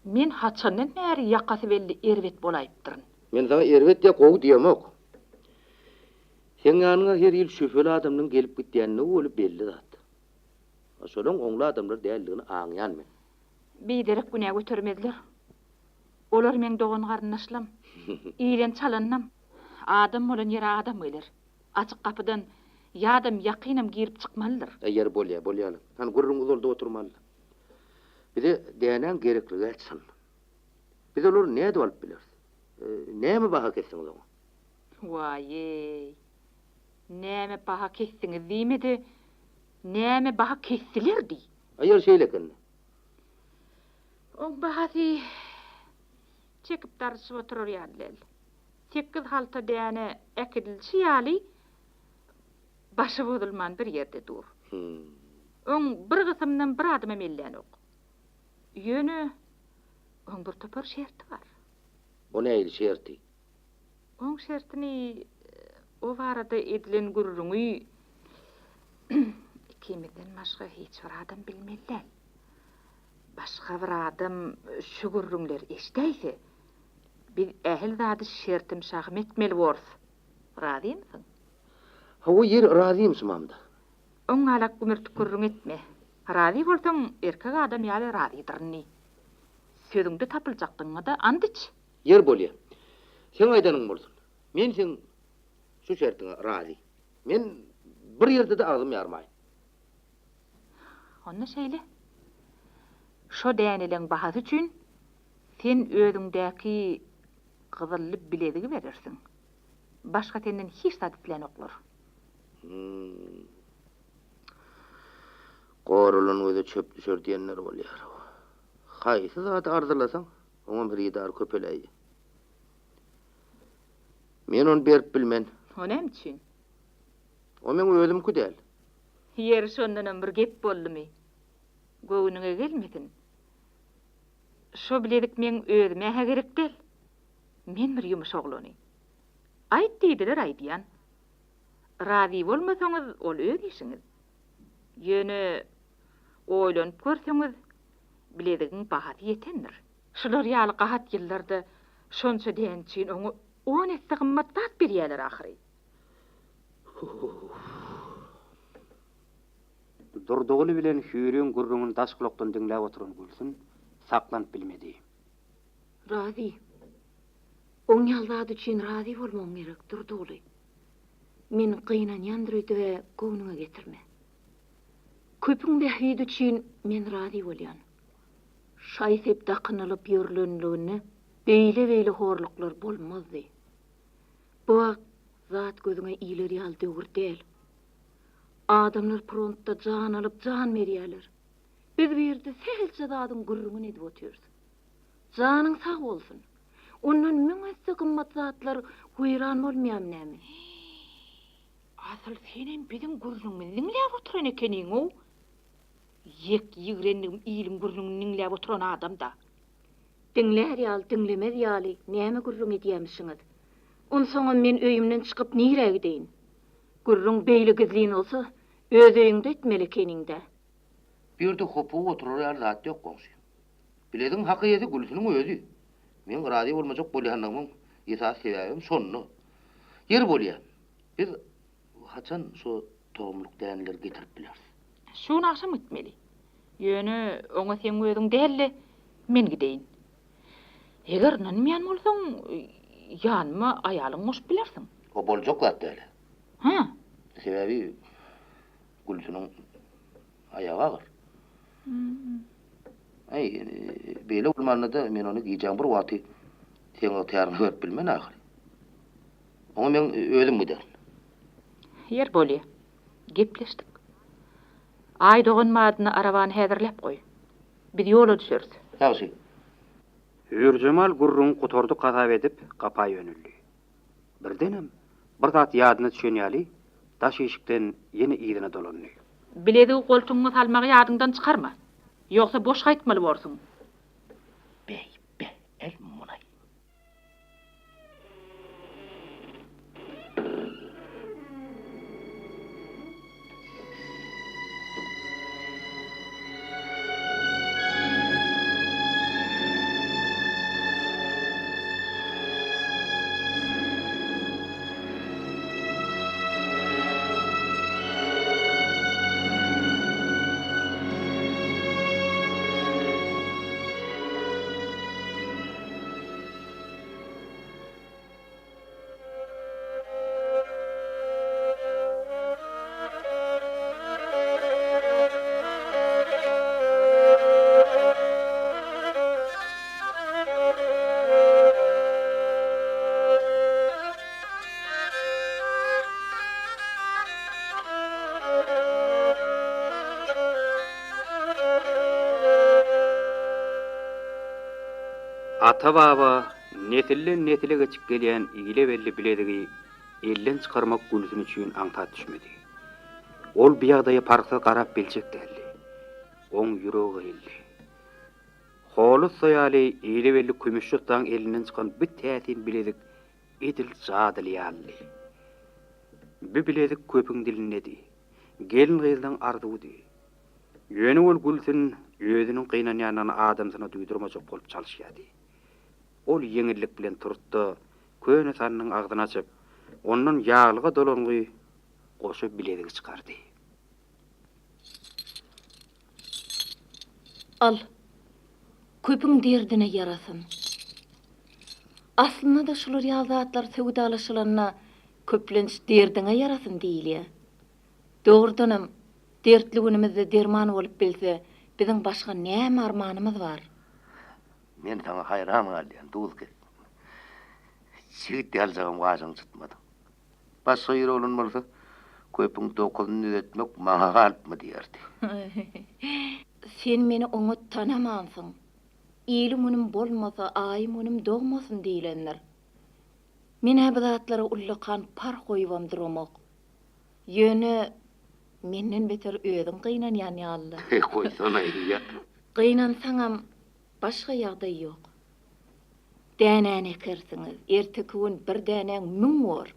Men haçandan bäri ýakasy belli erbet bolaýypdyryn. Men saňa erbet ýa gowy diýemok. Seň ýanyňa her ýyl şübheli adamlaryň gelip gitýändigi weli belli zat. A şolaň oňly adamlar däldigini aňýan men. Biderek günä götermezler. Olar meň dogan-garyndaşlam. Ilen çalandam. Adam bolan ýere adam geler. Açyk gapydan ýadam, ýakynam girip çykmalydyr. Ýeri bolýa, bolýa-la. Hany gürrüň uzaldyp oturmaly-da. Bize dänäň gerekligi-ä çyn. Biz olary nädip alyp bileris? Näme baha kesdiňiz oňa? Waý-eý! Näme baha kesdiňiz diýme-de, näme baha kesdiler diý. A ýeri şeýle eken-dä. Oň bahasy çekip-dartyşyp oturar ýaly däl. Sekiz halta däne äkidilişi ýaly başy bozulman bir ýerde dur. Oň bir gysymynam bir adamam ellänok. Ýöne oň bir topar şerti bar. O nähili şerti? Oň şertini, o barada edilen gürrüňi ikimizden başga hiç bir adam bilmeli däl. Başga bir adam şu gürrüňleri eşidäýse, biz ähli zady şertim-şahym etmeli borus. Razymysyň? Hawa, ýeri razym şumamda. Oň galak gümürtik gürrüň etme. Razy bolsaň, erkek adam ýaly razydyryn diý. Sözüňde tapyljakdygyňa-da ant iç. Ýeri bolýa. Seň aýdanyň bolsun. Men seň şu şertiňe razy. Men bir ýerde-de agzym ýarmaýyn. Onda şeýle. Şo däneleň bahasy üçin sen özüňdäki gyzylly bilezigi berersiň. Başga senden hiç zat islänoklar. Hum. Goralan göze çöp düşer diýenleri bolýar. Haýsy zady arzylasaň, oňam hyrydar köpeläýýär. Men ony berip bilmen. O näme üçin? O meň özümki däl. Ýeri şondanam bir gep boldumy? Göwnüňe gelmesin. Şo bilezik meň özüme-hä gerek däl. Men bir ýumuş oglany. Aýt diýdiler aýdýan. Razy bolmasaňyz ol öz işiňiz. Ýöne oýlanyp görseňiz bilezigiň bahasy ýetendir. Şular ýaly gahat ýyllarda şonça däne üçin oňa on esse gymmat zat berýäler ahyry. Durdyguly bilen Hüýriň gürrüňini daş gulakdan diňläp oturan Gülsün saklanyp bilmedi. Razy. Oň ýaly zat üçin razy bolmagyň gerek, Durdyguly. Men gynanýandyr öýdüb-ä göwnüňe getirme. Köpüň bähbidi üçin men razy bolýan. Şaý-sep dakynylyp ýörlenliginde beýle-beýle horluklar bolmazdy. Bu wagt zat gözüňe iler ýaly döwür däl. Adamlar frontda jan alyp, jan berýärler. Biz bu ýerde sähelçe zadyň gürrüňini edip otyrys. Janyň sag bolsun. Ondan müň esse gymmat zatlar weýran bolmaýarmy näme? Asyl senem biziň gürrüňimizi diňläp oturan ekeniň-ow. Ýek ýigrendigim iliň gürrüňini diňläp oturan adam-da. Diňlär ýaly, diňlemez ýaly näme gürrüň edýämişiňiz? Onsoňam men öýümden çykyp nirä gideýin? Gürrüň beýle gizlin bolsa, öz öýüňde etmeli ekeniň-dä. Bu ýerde hopugyp oturar ýaly zat ýok, goňşy. Bileziň hak eýesi Gülsüniň özi. Meň razy bolmajak bolýanlygymyň esasy sebäbem şonda. Ýeri bolýa, biz haçan şu tohumlyk däneleri getirip bileris? Şu gün agşam gitmeli. Ýöne oňa seň özüň däl-de, men gideýin. Eger ynanmaýan bolsaň, ýanyma aýalyňy goşup bilersiň. O boljak zat däl. Hä? Sebäbi Gülsüniň aýagy agyr. Äý, beýle bolmanda-da men ony gijäň bir wagty seň ygtyýaryňa berip bilmen ahyry. Oňa meň özüm giderin. Ýer bolýa. Gepleşdik. Aý dogan badyna arabany häzirläp goý. Biz ýola düşeris. Ýagşy. Hüýrjemal gürrüňi gutardyk hasap edip, gapa ýöneldi. Birdenem, bir zat ýadyna düşen ýaly, daş işikden ýene yzyna dolandy. Bilezigi goltugyňa salmagy ýadyňdan çykarma. Ýogsa boş gaýtmaly borsuň. Beý, be, el munaý. Ata-baba, nesilden-nesile geçip gelýän ile belli bilezigi elden çykarmak Gülsün üçin aňsat düşmedi. Ol bu ýagdaýa parhsyz garap biljek däldi. Oň ýüregi gyýyldy. Hol ussa ýaly ile belli kümüşçi ussaň elinden çykan bu täsin bilezik edil jadyly ýalydy. Bu bilezik köpüň dilindedi. Gelin-gyzlaň arzuwydy. Ýöne ol Gülsün özüniň gynanýanyny adamsyna duýdurmajak bolup çalyşýardy. Ol ýeňillik bilen turtda köne sandygyň agzyny açyp, ondan ýaglyga dolangy goşa bilezigi çykardy. Al, köpüň derdine ýarasyn. Aslynda-da şular ýaly zatlar söwdalaşylanda köplenç derdiňe ýarasyn diýilýär. Dogrudanam, dertli günümizde derman bolup bilse, biziň başga näme armanymyz bar? Men saňa haýran galýan, duz kesdim. Çigit ýaljagam gaşyňy çytmadyň. Başga ýeri bolan bolsa, köpüň dokuzyny düzetmek maňa galypmy diýerdi. Sen meni oňat tanamansyň. Iliň günüm bolmasa, aýym günüm dogmasyn diýlendir. Men-ä bu zatlara ullakan parh goýubam duramok. Ýöne menden beter özüň gynanýan ýaly-la. Goýsana, eýýä. Gynansaňam, başga ýagdaý ýok. Dänäni ekersiňiz, erteki gün bir dänäň müň bor.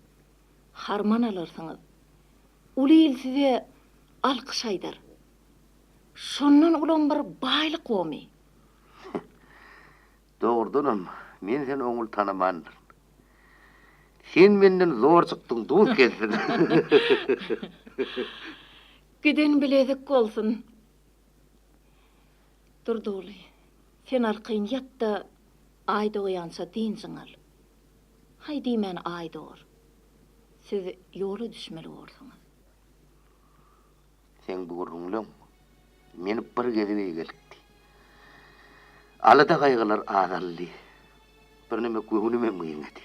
Harman alarsyňyz. Uly il size alkyş aýdar. Şondan ulam bir baýlyk bomy? Dogrudanam, men seni oňul tanamandyryn. Sen menden zor çykdyň, duz kesdiň. Giden bilezik bolsun. Durdyguly, sen arkaýyn ýat-da, Aý dogýança dynjyňy al. Haý diýmän Aý dogar. Siz ýola düşmeli borsuňyz. Seň bu gürrüňleň meni bir gezek eýgeltdi. Alada-gaýgylar azaldy. Birneme göwnümem giňedi.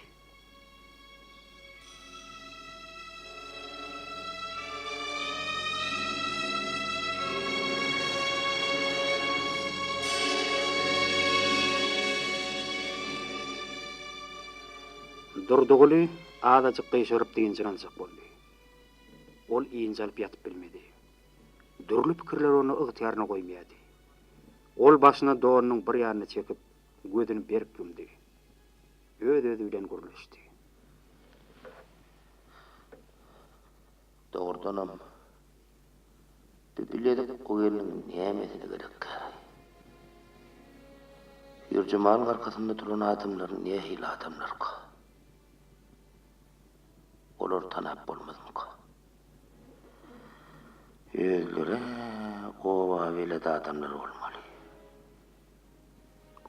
Durdyguly azajyk gyşaryp dynjyny aljak boldy. Ol ynjalyp ýatyp bilmedi. Dürli pikirler ony ygtyýaryna goýmaýardy. Ol başyna donunyň bir ýanyny çekip, gözüni berk ýumdy. Öz-özi bilen gürleşdi. Dogrudanam, bu bilezik bu gelniň nämesine gerekkä? Hüýrjemalyň arkasynda duran adamlar nähili adamlarka? Olary tanap bolmazmyka? Özleri-ä oba belet adamlar bolmaly.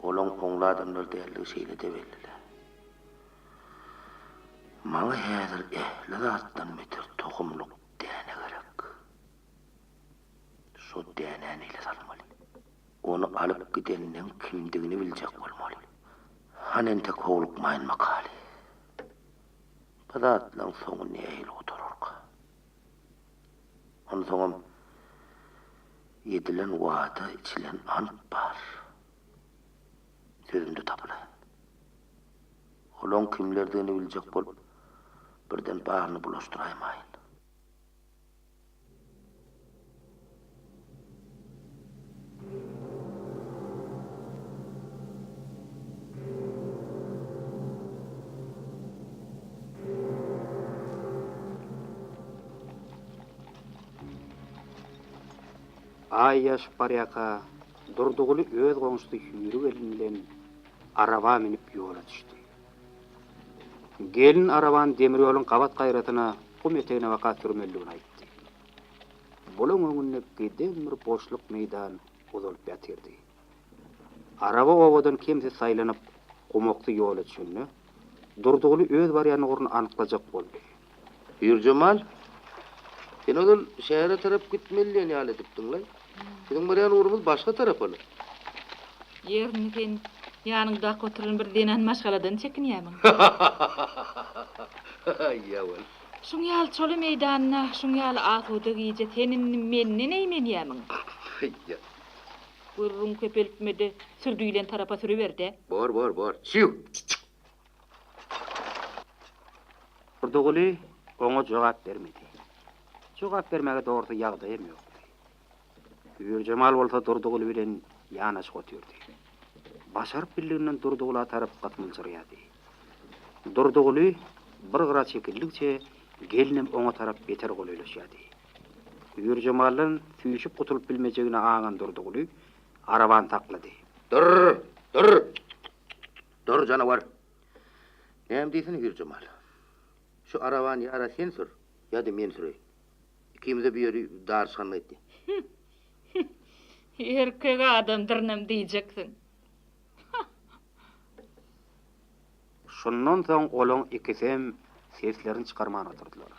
Olaň oňly adamlar däldigi şeýle-de belli-le. Maňa häzir ähli zatdan beter tohumlyk däne gerek. Şo dänäni ele salmaly. Ony alyp gidenleň kimdigini biljek bolmaly. Hany entek howlukmaýyn makaly. Bu zatlaň soňy nähili gutararka? Onsoňam edilen wada, içilen ant bar. Sözümde tapylaýyn. Olaň kimlerdigini biljek bolup, birden baryny bulaşdyraýmaýyn. Aý ýaşyp barýarka, Durdyguly öz goňşusy Hüýri gelin bilen araba münüp ýola düşdi. Gelin arabany demir ýoluň gabat gaýrasyna, gum etegine baka sürmelidigini aýtdy. Bulaň öňünde giden bir boşluk meýdan uzalyp ýatyrdy. Araba obadan kemsiz saýlanyp, gumaksy ýola düşende, Durdyguly öz barýan ugruny anyklajak boldy. Hüýrjemal, sen ozal şähere tarap gitmeli diýen ýaly edipdiň-laý. Biziň barýan ugrumyz başga tarapa-la. Ýerini sen ýanyňdaky oturan bir zenan maşgaladan çekinýärmiň? Ýa-wal. Şuň ýaly çola meýdanda, şuň ýaly asuda gije sen indi menden eýmenýärmiň? Ýa. Gürrüň köpeltme-de, sür diýlen tarapa sürüber-dä. Bor, bor, bor. Çiw! Durdyguly oňa jogap bermedi. Jogap bermäge dogrusy ýagdaýam ýokdy. Hüýrjemal bolsa Durdyguly bilen ýanaşyk otyrdy. Başaryp bildiginden Durdygula tarap gysmyljyraýardy. Durdyguly bir gyra çekildigiçe gelnem oňa tarap beter golaýlaşýardy. Hüýrjemaldan süýşüp gutulyp bilmejegini aňan Durdyguly arabany saklady. Dur! Dur! Dur, janawar! Näme diýsene, Hüýrjemal? Şu arabany ýa-da sen sür, ýa-da men süreýin. Ikimize bu ýeri daryşganlyk etdi. Erkek adamdyrynam diýjeksiň. Şundan soň olaň ikisem seslerini çykarman oturdylar.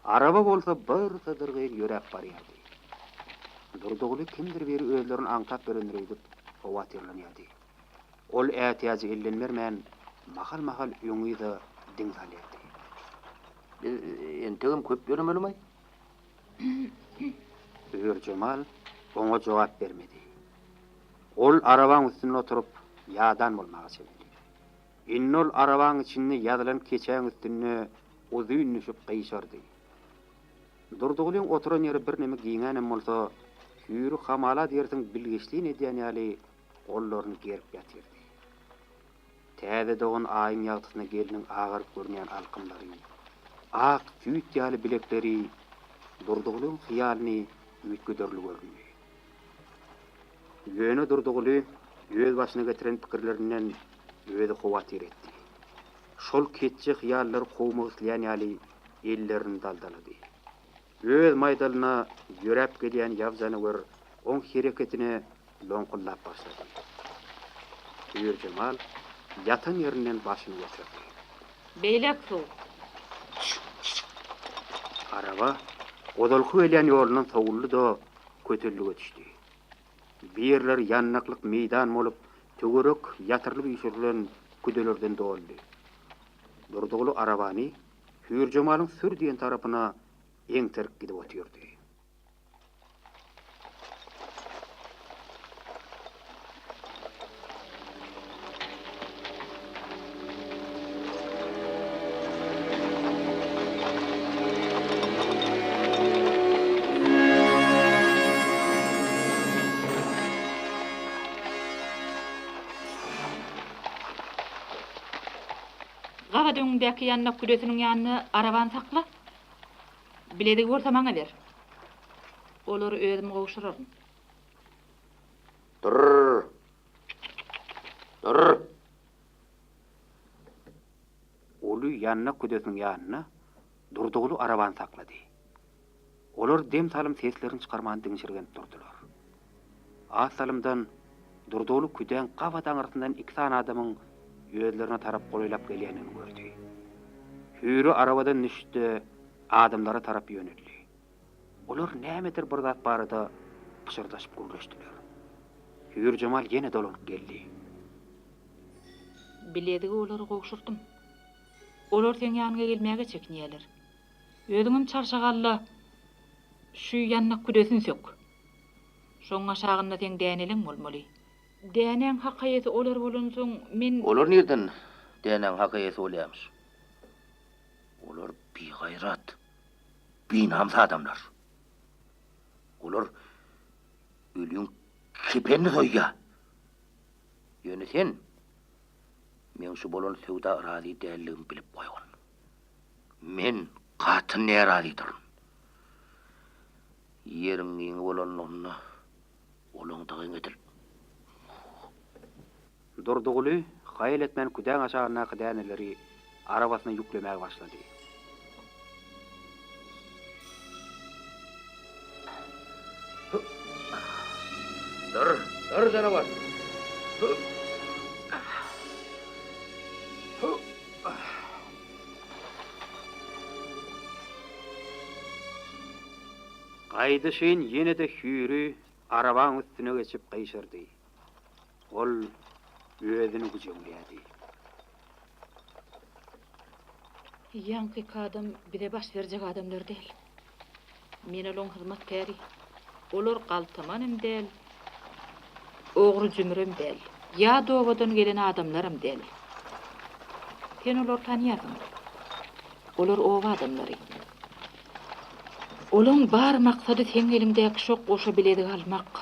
Araba bolsa birsydyrgyn ýöräp barýardy. Durdyguly kimdir biri özlerini aňtap ýörendir öýdüp howatyrlanýardy. Ol ätiýajy elden bermän, mahal-mahal öňi-yza diň salýardy. Biz entegem köp ýöremelimaý? Hüýrjemal oňa jogap bermedi. Ol arabaň üstünde oturyp, ýadan bolmaga çemeli. Indi ol arabaň içinde ýazylan keçäň üstünde uzyn düşüp gyşardy. Durdygulyň oturan ýeri birneme giňänem bolsa, Hüýri hamala diýersiň bilgeşleýin edýän ýaly gollaryny gerip ýatyrdy. Täze dogan Aýyň ýagtysyna gelniň agaryp görünýän alkymlary, ak süýt ýaly bilekleri Durdygulyň hyýalyny üýtgederli göründi. Ýöne Durdyguly öz başyna getiren pikirlerinden özi howatyr etdi. Şol keçje hyýallary kowmak isleýän ýaly ellerini daldalady. Öz maýdalyna ýöräp gelýän ýaw janawer oň hereketine loňkuldap başlady. Hüýrjemal ýatan ýerinden başyny göterdi. Beýläk sow! Araba ozalky gelýän ýolundan sowuldy-da, kötellige düşdi. Bu ýerler ýandaklyk meýdan bolup, töwerek ýatyrylyp-üýşürilen küdelerden doldy. Durdyguly arabany Hüýrjemalyň sür diýen tarapyna eňterip gidip otyrdy. Gabat öňündäki ýandak küdesiniň ýanynda arabany sakla. Bilezigi bolsa maňa ber. Olary özüm gowşuraryn. Dur! Dur! Uly ýandak küdesiniň ýanynda Durdyguly arabany saklady. Olar dem salym seslerini çykarman diňşirgenip durdular. Az salymdan Durdyguly küdäň gabat aňyrsyndan iki sany adamyň özlerine tarap golaýlap gelýändigini gördi. Hüýri arabadan düşdi-de, adamlara tarap ýöneldi. Olar nämedir bir zat barada pyşyrdaşyp gürleşdiler. Hüýrjemal ýene dolanyp geldi. Bilezigi olara gowşurdym. Olar seň ýanyňa gelmäge çekinýärler. Özüňem çarşak al-da, şu ýandak küdesini sök. Şoň aşagynda seň däneleň bolmaly. Dänäň hak eýesi olar bolansoň, men. Olar nirden dänäň hak eýesi bolýarmyş? Olar bigaýrat, binamys adamlar. Olar ölüň kepenini soýýar. Ýöne sen meň şu bolan söwda razy däldigimi bilip goýgun. Men gaty närazydyryn. Ýeriň giňi bolanlygynda olaň dagyň edil. Durdyguly haýal etmän küdäň aşagyndaky däneleri arabasyna ýüklemäge başlady. Dur, dur janawar! Gaýdyşyn ýene-de hüýri arabaň üstüne geçip gyşardy. Ol özüni güjeňleýärdi. Ýaňky iki adam bize baş berjek adamlar däl. Men olaň hyzmatkäri. Olar galtaman hem däl. Ogry-jümrem däl. Ýat obadan gelen adamlaram däl. Sen olary tanýarsyň. Olar oba adamlary. Olaň bar maksady seň eliňdäki şo goşa bilezigi almak.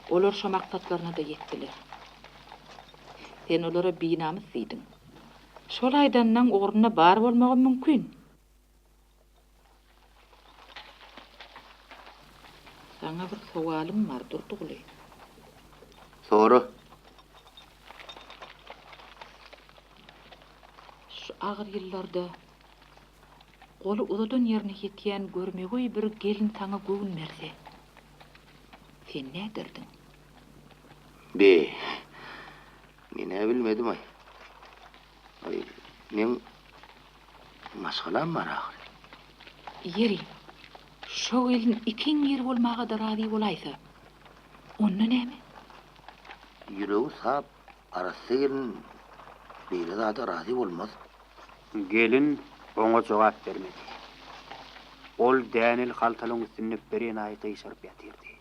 Olar şo maksatlaryna-da ýetdiler. Sen olara binamys diýdiň. Şol aýdanyňyň ugrunda bar bolmagam mümkin. Saňa bir sowalym bar, Durdyguly. Sora. Şu agyr ýyllarda goly uzadan ýerine ýetýän görmegeý bir gelin saňa göwün berse, sen näderdiň? Be, men-ä bilmedim-aý. Aý, meň maşgalam bar ahyry. Ýeri, şo gelin ikiň biri bolmaga-da razy bolaýsa, onda näme? Ýüregi sap, arassa gelin beýle zada razy bolmaz. Gelin oňa jogap bermedi. Ol däneli haltalaň üstünde birenaýy gyşaryp ýatyrdy.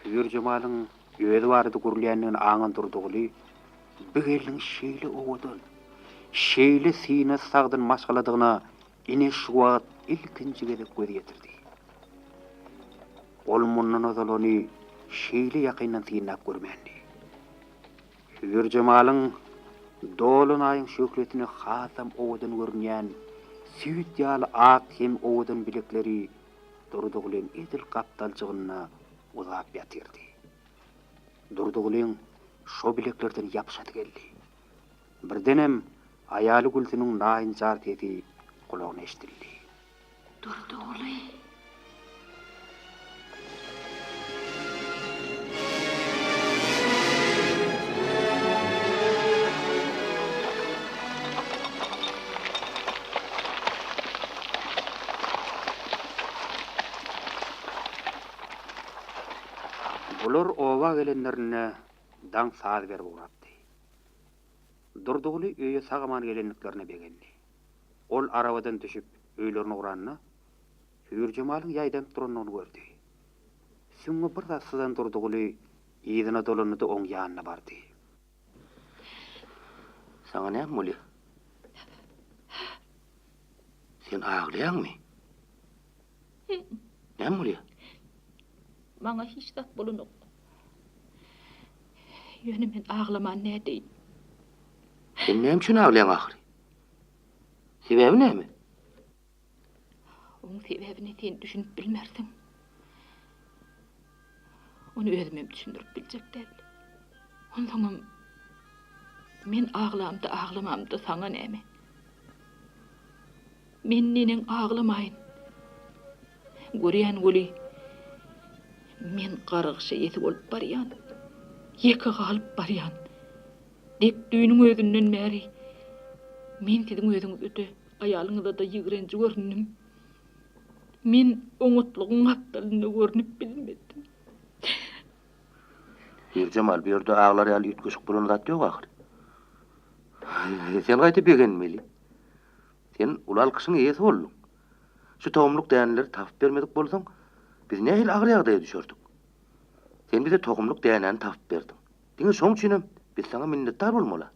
Hüýrjemalyň özi barada gürlýändigini aňan Durdyguly bu gelniň şeýle owadan, şeýle synasy sagdyn maşgaladygyna ine şu wagt ilkinji gezek göz ýetirdi. Ol mundan ozal ony şeýle ýakyndan synlap görmändi. Hüýrjemalyň dolan aýyň şöhlesine hasam owadan görünýän süýt ýaly ak hem owadan bilekleri Durdygulyň edil gapdaljygynda uzap ýatyrdy. Durdygulyň şo bileklerden ýapyşasy geldi. Birdenem aýaly Gülsüniň naýynjar sesi gulagyna eşidildi. Durdyguly! Bular oba gelenlerinde daň saz berip ugrapdy. Durdyguly öýe sag-aman gelendiklerine begendi. Ol arabadan düşüp, öýlerine ugranda, Hüýrjemalyň ýaýdanyp durandygyny gördi. Süňňi bir zat syzan Durdyguly yzyna dolandy-da oň ýanyna bardy. Saňa näme bolýar? Sen aglaýaňmy? Näme bolýar? Maňa hiç zat bolanok. Ýöne men aglaman nädeýin? Sen näme üçin aglaýaň ahyry? Sebäbi näme? Oň sebäbine sen düşünip bilmersiň. Ony özümem düşündirip biljek däl. Onsoňam men aglamda aglamamda saňa näme? Men neneň aglamaýyn? Görýän weli, men gargyşa ýesi bolup barýan. Ýeke galyp barýan. Dek düýnüň özünden bäri men siziň özüňize-de, aýalyňyza-da ýigrenji göründim. Men oňatlygyň gapdalynda görnüp bilmedim. Hüýrjemal, bu ýerde aglar ýaly üýtgeşik bolan zat ýok ahyry. Sen gaýta begenmeli. Sen uly alkyşyň eýesi bolduň. Şu tohumlyk däneleri tapyp bermedik bolsaň, biz nähili agyr ýagdaýa düşerdik. Sen bize tohumlyk dänäni tapyp berdiň. Diňe şoň üçinem biz saňa minnetdar bolmaly.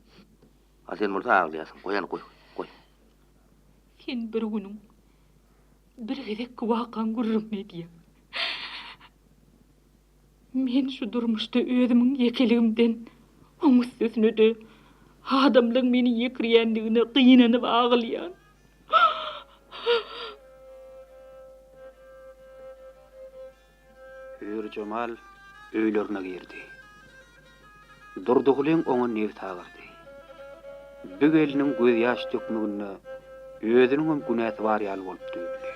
A sen bolsa aglaýarsyň. Goý hany, goý, goý. Sen bir günüň bir gezekki wakaň gürrüňini edýäň. Men şu durmuşda özümiň ýekeligimden, oň üstesine-de adamlaň meni ýekirýändigine gynanyp aglaýan. Hüýrjemal öýlerine girdi. Durdygulyň oňa nebsi agyrdy. Bu gelniň gözýaş dökmeginde özüniňem günäsi bar ýaly bolup duýuldy.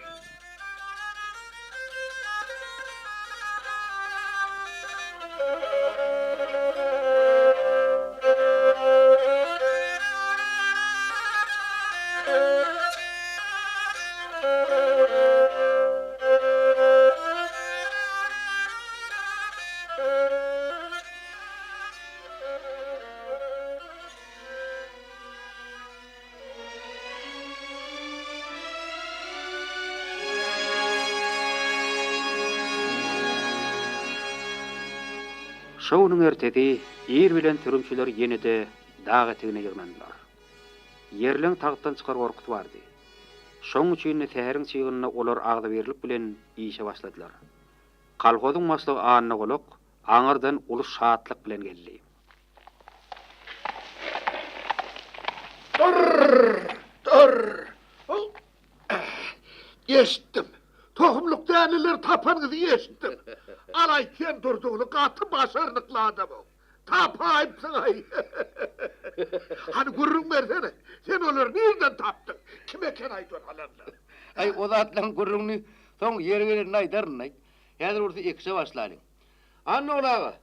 Şo günüň ertesi ir bilen sürümçiler ýene-de dag etegine ýygnandylar. Ýerleň tagtdan çykar gorkusy bardy. Şoň üçin-de säheriň çygynda olar agzybirlik bilen işe başladylar. Kolhozyň başlygy Anna golak aňyrdan uly şatlyk bilen geldi. Dur! Dur! Eşitdim. Tohumlyk däneleri tapanyňyzy eşitdim. Alaý sen Durdyguly gaty başarnykly adamyň. Tapaýypsyň-aý. Hany gürrüň bersene. Sen olary nirden tapdyň? Kim eken-aý şol alanlar? Aý, o zatlaryň gürrüňini soň ýeri gelende aýdaryn-aý. Häzir bolsa ekişe başlalyň. Annaguly aga,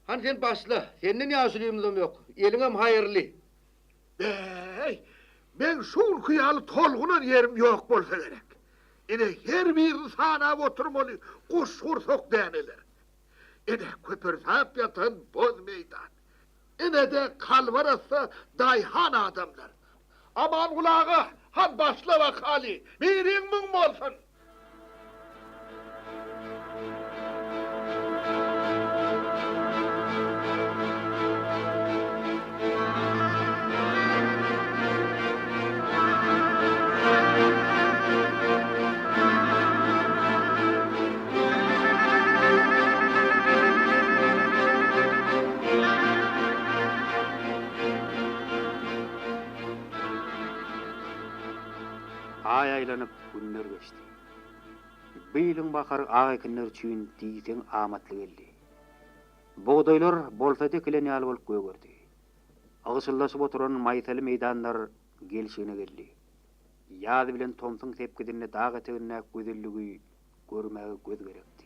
hany sen başla. Senden ýaşulymyzam ýok. Eliňem haýyrly. Bäý, meň şu günki ýaly tolgunan ýerim ýok bolsa gerek. Ine, her birini sanap oturmaly guşgursak däneler. Ine, köpürsap ýatan boz meýdan. Ine-de, kalby arassa daýhan adamlar. Amanguly aga, han başla bakaly, biriň müň bolsun! Aý aýlanyp, günler geçdi. Bu ýylyň bahary ak ekinler üçin diýseň amatly geldi. Bugdaýlar bolsady ekilen ýaly bolup gögerdi. Ygşyldaşyp oturan maýsaly meýdanlar gelşigine geldi. Ýaz bilen tomsuň sepgidinde dag etegindäki gözelligi görmäge göz gerekdi.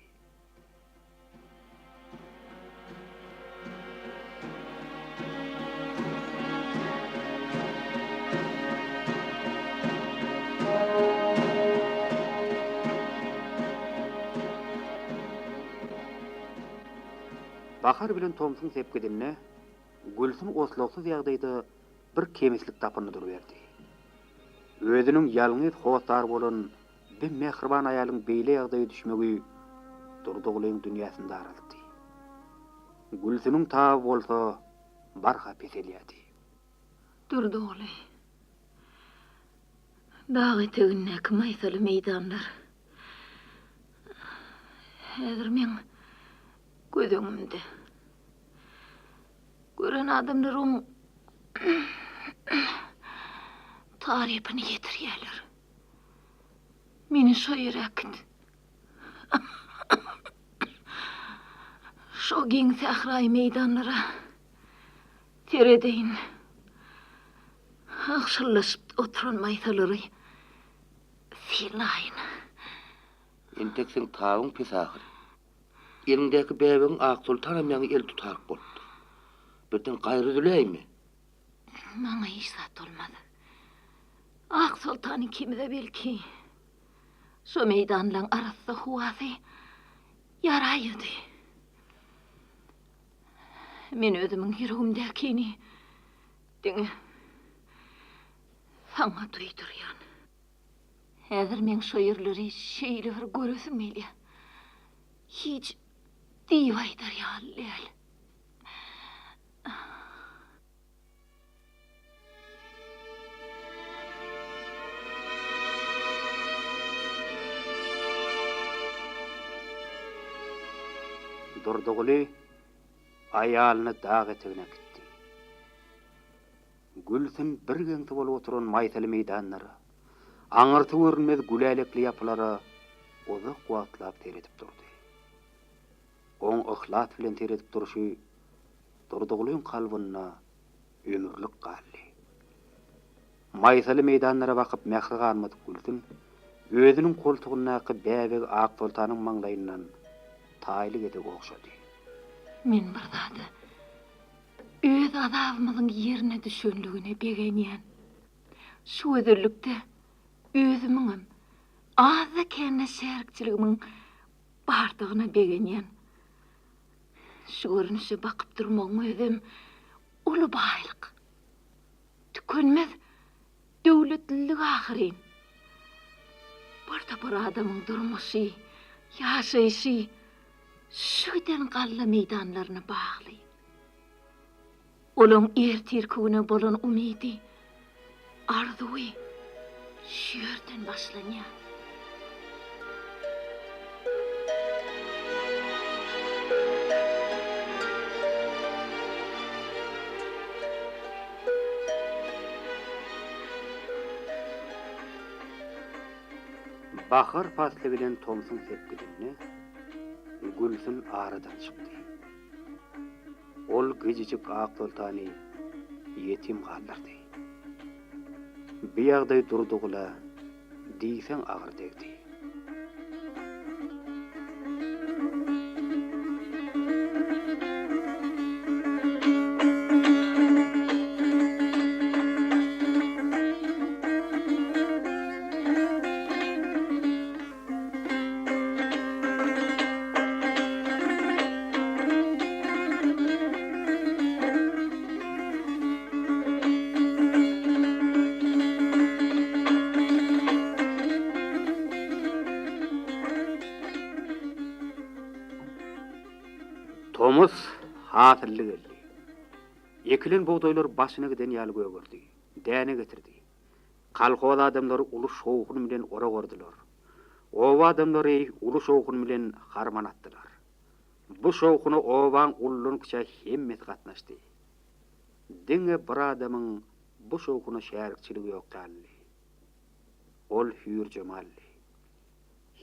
Bahar bilen tomsuň sepgidinde Gülsün oslagsyz ýagdaýda bir kemislik tapyndy duruberdi. Özüniň ýalňyz hossary bolan bi mähriban aýalyň beýle ýagdaýa düşmegi Durdygulyň dünýäsini daraltdy. Gülsüniň taby bolsa barha peselýärdi. Durdyguly, dag etegindäki maýsaly meýdanlar häzir meň göz öňümde. Gören adamlar oň tarypyny ýetirýärler. Meni şo ýere äkit. Şo giň sähraýy meýdanlara seredeýin. Agşyllaşyp oturan maýsalary synlaýyn. Entek seň tabyň pes ahyry. Eliňdäki bäbegiň Aksoltanam ýaňy el tutaryk bolupdyr. Birden gaýry üzüläýme. Maňa hiç zat bolmaz. Aksoltan ikimize belki, şo meýdanlaň arassa howasy ýaraýady. Men özümiň ýüregimdäkini diňe saňa duýdurýan. Häzir meň şo ýerleri şeýle bir göresim gelýär. Hiç diýip aýdar ýaly däl. Durdyguly aýalyny dag etegine äkitdi. Gülsün birgeňsi bolup oturan maýsaly meýdanlara, aňyrsy görünmez gülälekli ýapylara uzak wagtlap seredip durdy. Oň yhlas bilen seredip durşy Durdygulyň kalbynda ömürlik galdy. Maýsaly meýdanlara bakyp mähri galmadyk Gülsün özüniň goltugyndaky bäbegi Aksoltanyň maňlaýyndan taýly gezek ogşady. Men bir zada Öz azabymyzyň ýerine düşenligine begenýän. Şu gözellikde özümiňem, azda-kände şärikçiligimiň bardygyna begenýän. Şu görnüşe bakyp durmagyň özem uly baýlyk. Tükenmez döwletlilik ahyryn. Bir topar adamyň durmuşy, ýaşaýşy. Şu giden galla meýdanlaryna bagly. Olaň ertirki güne bolan umydy, arzuwy şu ýerden başlanýar. Bahar pasly bilen tomsuň sepgidinde Gülsün aradan çykdy. Ol gijijik Aksoltany ýetim galdyrdy. Bu ýagdaý Durdugula diýseň agyr degdi. Tomus hasylly geldi. Ekilen bugdaýlar başyna giden ýaly gögerdi, däne getirdi. Kolhoz adamlary uly şowhun bilen orak ordular. Oba adamlary uly şowhun bilen harman atdylar. Bu şowhuna obaň uludan-kiçä hemmesi gatnaşdy. Diňe bir adamyň bu şowhuna şärikçiligi ýok ýalydy. Ol Hüýrjemaldy.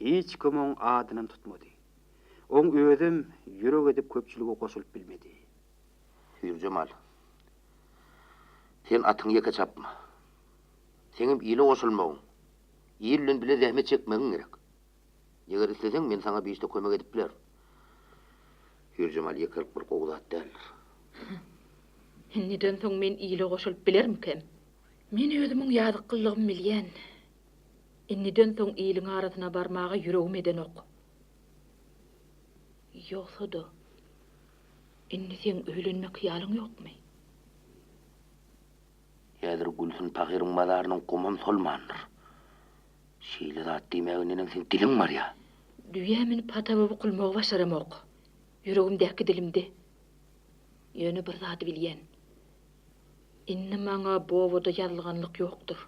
Hiç kim oň adynam tutmady. Oň özem ýürek edip köpçülige goşulyp bilmedi. Hüýrjemal, sen atyňy ýeke çapma. Seňem ile goşulmagyň, il bilen bile zähmet çekmegiň gerek. Eger isleseň, men saňa bir işde kömek edip bilerin. Hüýrjemal, ýekelik bir gowy zat däldir. Indiden soň men ile goşulyp bilermikäm? Men özümiň ýazyklylygymy bilýän. Indiden soň iliň arasyna barmaga ýüregim edenok. Ýogsa-da, indi seň öýlenmek hyýalyň ýokmy? Häzir Gülsün pahyryň mazarynyň gumam solmandyr. Şeýle zat diýmäge neneň seň diliň barýa? Düýä münüp hataba bukulmagy başaramok. Ýüregimdäki dilimde. Ýöne bir zady bilýän. Indi maňa bu obada ýazylganlyk ýokdur.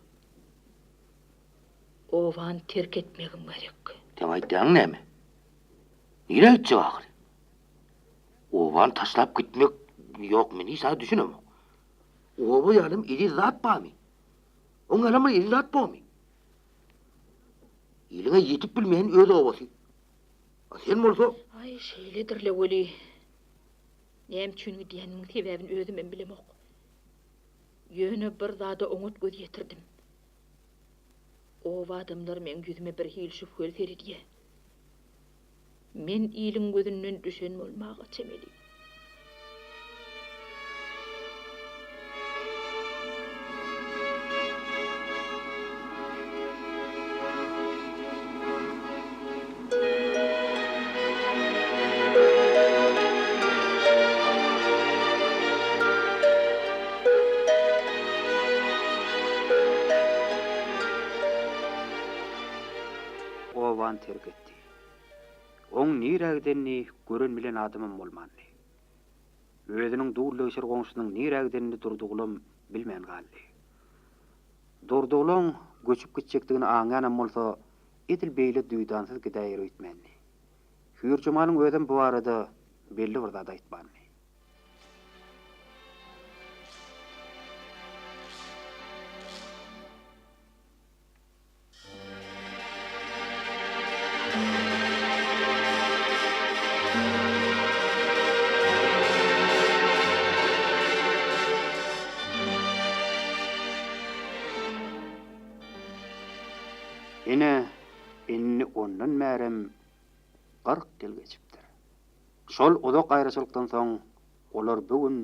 Obany terk etmegim gerek. Seň aýtýanyň näme? Nirä gitjek ahyry? Obany taşlap gitmek, ýok, men hiç zada düşünemok. Oba ýalam eziz zat barmy? Oň ýalam bir eziz zat bormy? Iliňe ýetip bilmeýän öz obasy. A sen bolsa... Aý, şeýledir-le weli. Näme üçin gidýänimiň sebäbini özümem bilemok. Ýöne bir zada oňat göz ýetirdim. Oba adamlary meň ýüzüme birhili şübheli seredýär. Men iliň gözünden düşen bolmaga çemeli. Obany terk etdi. Oň nirä gidenini gören-bilen adamam bolmandy. Özüniň dul-degşir goňşusynyň nirä gidenini Durdygulam bilmän galdy. Durdugulaň göçüp gitjekdigini aňýanam bolsa, edil beýle duýdansyz gidäýer öýtmändi. Hüýrjemalyň özem bu barada belli bir zat aýtmandy. Ine, indi ondan bärem 40 ýyl geçipdir. Şol uzak aýraçylykdan soň olar bu gün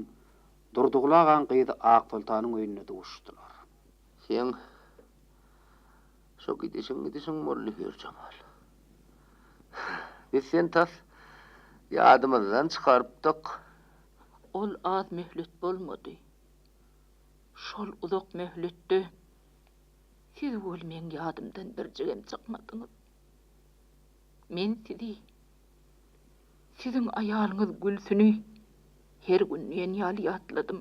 Durdyguly agaň gyzy Aksoltanyň öýünde duşuşdylar. Seň şo gidişiň gidişiň boldy Hüýrjemal. Biz seni tas ýadymyzdan çykarypdyk. Ol az möhlet bolmady. Şol uzak möhletde siz weli meň ýadymdan birjigem çykmadyňyz. Men sizi. Siziň aýalyňyz Gülsüni her gün diýen ýaly ýatladym.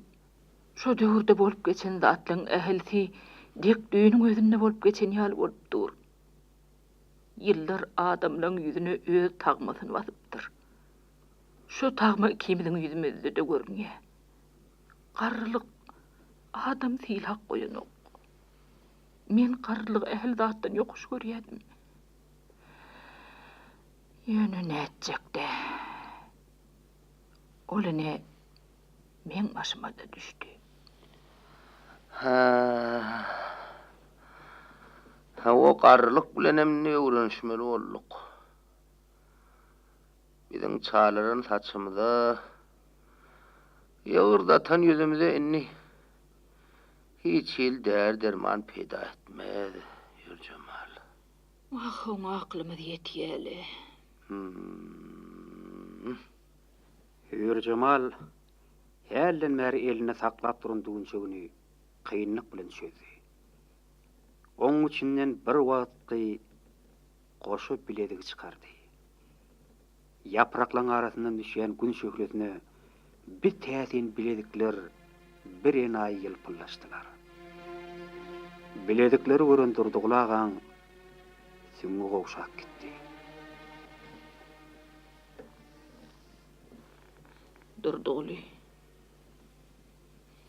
Şo döwürde bolup geçen zatlaryň ählisi dek düýnüň özünde bolup geçen ýaly bolup dur. Ýyllar adamlaň ýüzüne öz tagmasyny basypdyr. Şo tagma ikimiziň ýüzümizde-de görünýär. Garrylyk adam sylap goýanok. Men garrylygy ähli zatdan ýokuş görýärdim. Ýöne nätjek-dä. Ol ine meň başyma-da düşdi. Hä. Hawa, garrylyk bilenem indi öwrenişmeli bolduk. Biziň çalaran saçymyza, ýygyrt atan ýüzümize indi hiç hili däri-derman peýda etmez, Hürjemal. Wah, oňa aklymyz ýetýä-le. Hüm. Hürjemal hälden bäri elinde saklap duran düwünçegini kynlyk bilen çözdi. Oň içinden bir wagtky goşa bilezigi çykardy. Ýapraklaň arasyndan düşýän gün şöhlesine bi täsin bilezikler bir enaýy ýylpyldaşdylar. Bilezikleri gören Durdyguly agaň süňňi gowşap gitdi. Durdyguly,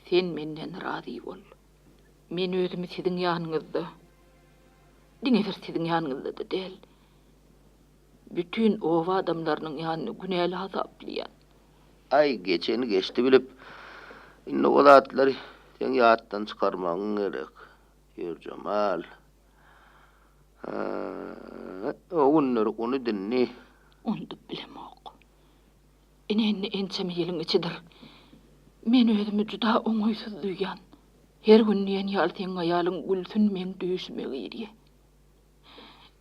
sen menden razy bol. Men özümi siziň ýanyňyzda, diňe bir siziň ýanyňyzda-da däl, bütin oba adamlarynyň ýanynda günäli hasaplaýan. Aý, geçeni geçdi bilip, indi o zatlary seň ýatdan çykarmagyň gerek, Hürjemal. Hä, o günleri unud indi. Unudyp bilemok. Ine indi ençeme ýylyň içidir. Men özümi juda oňaýsyz duýýan. Her gün diýen ýaly seň aýalyň Gülsün meň düýşüme girýä.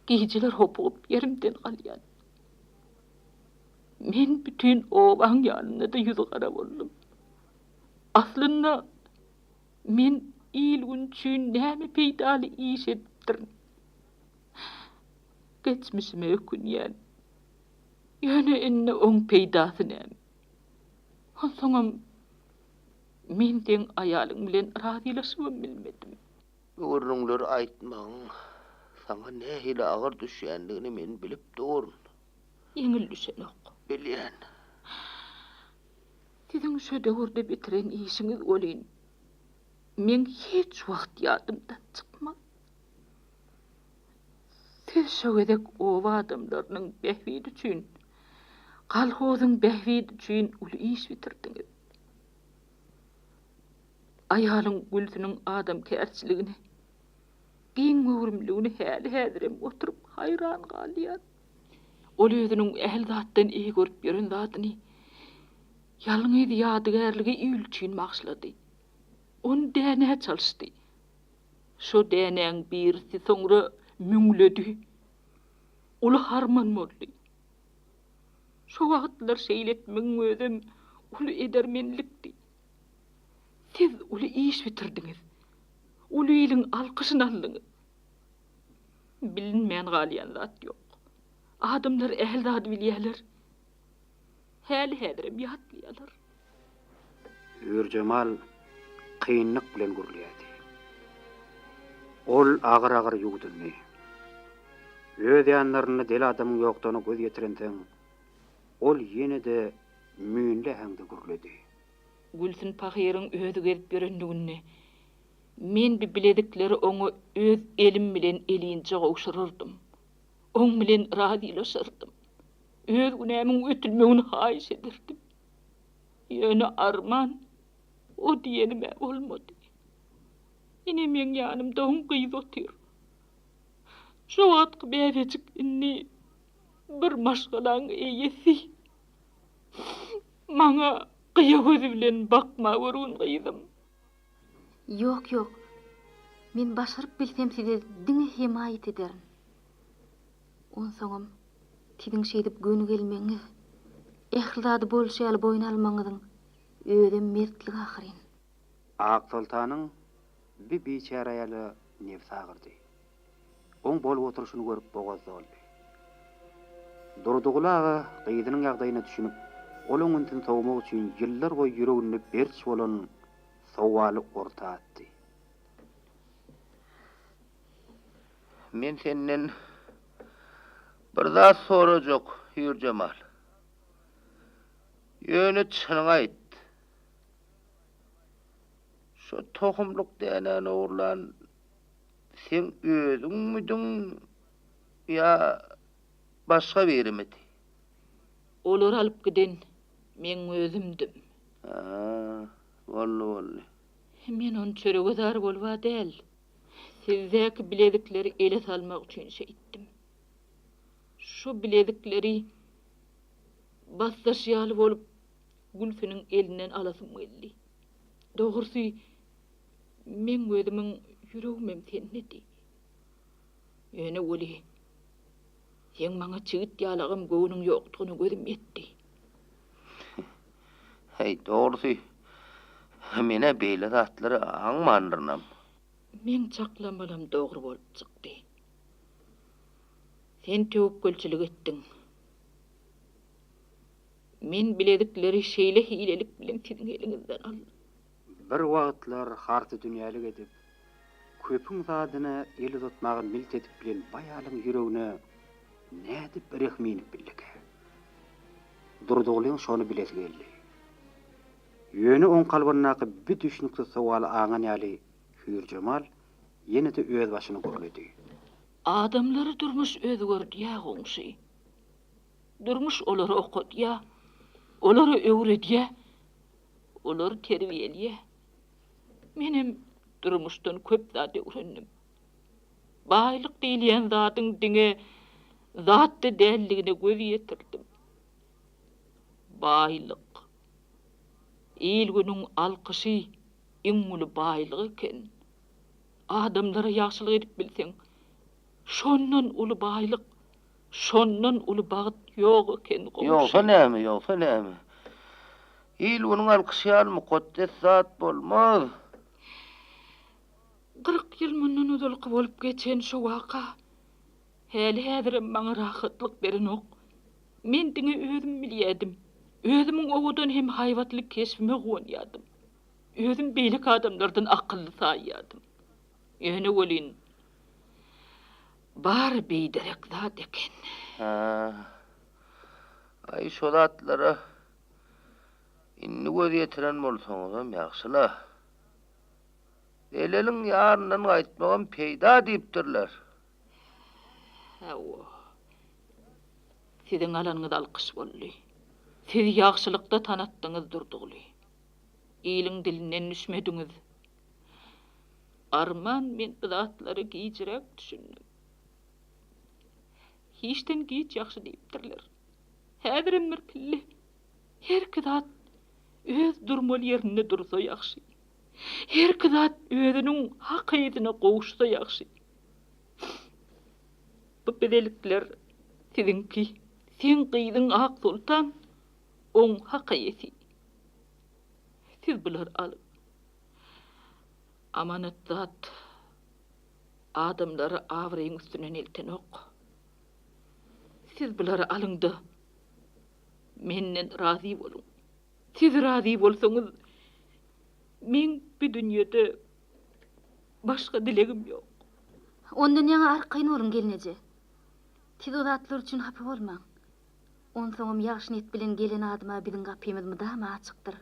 Gijeler hopugyp ýerimden galýan. Men bütin obaň ýanynda-da ýüzügara boldum. Aslynda men il-gün üçin näme peýdaly iş edipdirin? Geçmişime ökünýän. Ýöne indi oň peýdasy näme? Onsoňam men seň aýalyň bilen razylaşybam bilmedim. Bu gürrüňleri aýtmagyň saňa nähili agyr düşýändigini men bilip durun. Ýeňil düşenok. Bilýän. Siziň şo döwürde bitiren işiňiz welin, meň hiç wagt ýadymdan çykmaz. Siz şo gezek oba adamlarynyň bähbidi üçin, kolhozyň bähbidi üçin uly iş bitirdiňiz. Aýalyň Gülsüniň adamkärçiligine, giň göwrümligine häli-häzirem oturyp haýran galýan. Ol özüniň ähli zatdan eý görüp ýören zadyny ýalňyz ýadygärligi il üçin bagyşlady. Ony dänä çalyşdy. Şo dänäň birisi soňra müňledi. Uly harman boldy. Şo wagtlar şeýle etmegiň özem uly edermenlikdi. Siz uly iş bitirdiňiz. Uly iliň alkyşyny aldyňyz. Bilinmän galýan zat ýok. Adamlar ähli zady bilýärler. Häli-häzirem ýatlaýarlar. Hürjemal kynlyk bilen gürleýärdi. Ol agyr-agyr ýuwdundy. Öz ýanlarynda del adamyň ýokdugyna göz ýetirensoň, ol ýene-de müýnli äheňde gürledi. Gülsün pahyryň özi gezip ýörenliginde, men bi bilezikleri oňa öz elim bilen elinje gowşurardym. Oň bilen razylaşardym. Öz günämiň ötülmegini haýyş ederdim. Ýöne arman, o diýenim-ä bolmady. Ine meň ýanymda oň gyzy otyr. Şo wagtky bäbejik indi bir maşgalaň eýesi. Maňa gyýa gözi bilen bakma görgün gyzym. Ýok, ýok. Men başaryp bilsem size diňe hemaýat ederin. Onsoňam siziň şeýdip göni gelmegiňiz, ähli zady bolşy ýaly boýun almagyňyzyň özem mertlik ahyryn. Aksoltanyň bi biçäre aýala nebsi agyrdy. Oň bolup oturyşyny görüp bogaz doldy. Durdyguly aga gyzynyň ýagdaýyna düşünip, olaň ünsüni sowmak üçin ýyllar boýy ýüreginde berç bolan sowaly orta atdy. Men senden bir zat sorajak, Hüýrjemal. Ýöne çynyňy aýt. Şo tohumlyk dänäni ogurlan seň özüňmidiň ýa başga birimidi? Olary alyp giden meň özümdim. Hä, boldy, boldy. Men ony çörege zar bolup-a däl, sizdäki bilezikleri ele salmak üçin şeýtdim. Şo bilezikleri basdaş ýaly bolup Gülsüniň elinden alasym geldi. Dogrusy, meň özümiň ýüregimem sendedi. Ýöne weli, seň maňa çigit ýalagam göwnüň ýokdugyna gözüm ýetdi. Heý, dogrusy, men-ä beýle zatlary aňmandyrynam. Meň çaklamalam dogry bolup çykdy. Sen töwekgelçilik etdiň. Men bilezikleri şeýle hilelik bilen siziň eliňizden aldym. Bir wagtlar harsydünýälik edip, köpüň zadyna el uzatmaga milt edip bilen baýalyň ýüregine nädip rehim inip bildikä? Durdygulyň şony bilesi geldi. Ýöne oň kalbyndaky bi düşnüksiz sowaly aňan ýaly Hüýrjemal ýene-de öz başyny gürledi. Adamlary durmuş özgerdýä goňşy. Durmuş olary okadýar, olara öwredýär, olary terbiýeleýär. Menem durmuşdan köp zat öwrendim. Baýlyk diýilýän zadyň diňe zatda däldigine göz ýetirdim. Baýlyk, il-günüň alkyşy iň uly baýlyk eken. Adamlara ýagşylyk edip bilseň, şondan uly baýlyk Şondan uly bagt ýok eken goňşy. Ýogsa näme, ýogsa näme. Il-günüň alkyşy ýaly mukaddes zat bolmaz. 40 ýyl mundan ozalky bolup geçen şo waka häli-häzirem maňa rahatlyk berenok. Men diňe özüm bilýärdim. Özümiň owadan hem haýbatly keşbime guwanýardym. Özüm beýleki adamlardan akylly saýýardym. Ýöne welin, bary biderek zat eken. Hä. Aý, şo zatlara indi göz ýetiren bolsaňyzam ýagşy-la. Zeleliň ýaryndan gaýtmagam peýda diýipdirler. Hawa. Siziň alanyňyz alkyş boldy. Siz ýagşylykda tanatdyňyz Durdyguly. Iliň dilinden düşmediňiz. Arman men bu zatlara gijräk düşündim. Hiçden giç ýagşy diýipdirler. Häzirem bir pille. Herki zat öz durmaly ýerinde dursa ýagşy. Herki zat özüniň hak eýesine gowuşsa ýagşy. Bu bezelikler siziňki. Seň gyzyň Aksoltan oň hak eýesi. Siz bulary alyň. Amanat zat adamlary abraýyň üstünden eltenok. Siz bulary alyň-da, menden razy boluň. Siz razy bolsaňyz, meň bu dünýede başga dilegim ýok. Ondan ýaňa arkaýyn boluň, gelneje. Siz o zatlar üçin hapa bolmaň. Onsoňam ýagşy niýet bilen gelen adama biziň gapymyz mydama açykdyr.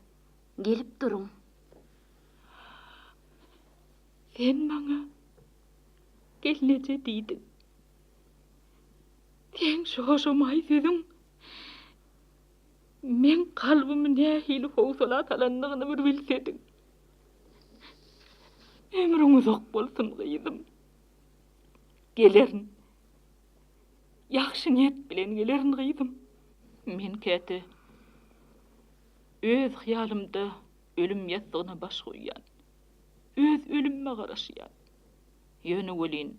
Gelip duruň. Sen maňa gelneje diýdiň. Seň şu hoşamaý sözüň meň kalbymy nähili howsala salandygyny bir bilsediň. Ömrüň uzak bolsun, gyzym. Gelerin. Ýagşy niýet bilen gelerin, gyzym. Men käte öz hyýalymda ölüm ýassygyna baş goýýan. Öz ölümime garaşýan. Ýöne welin,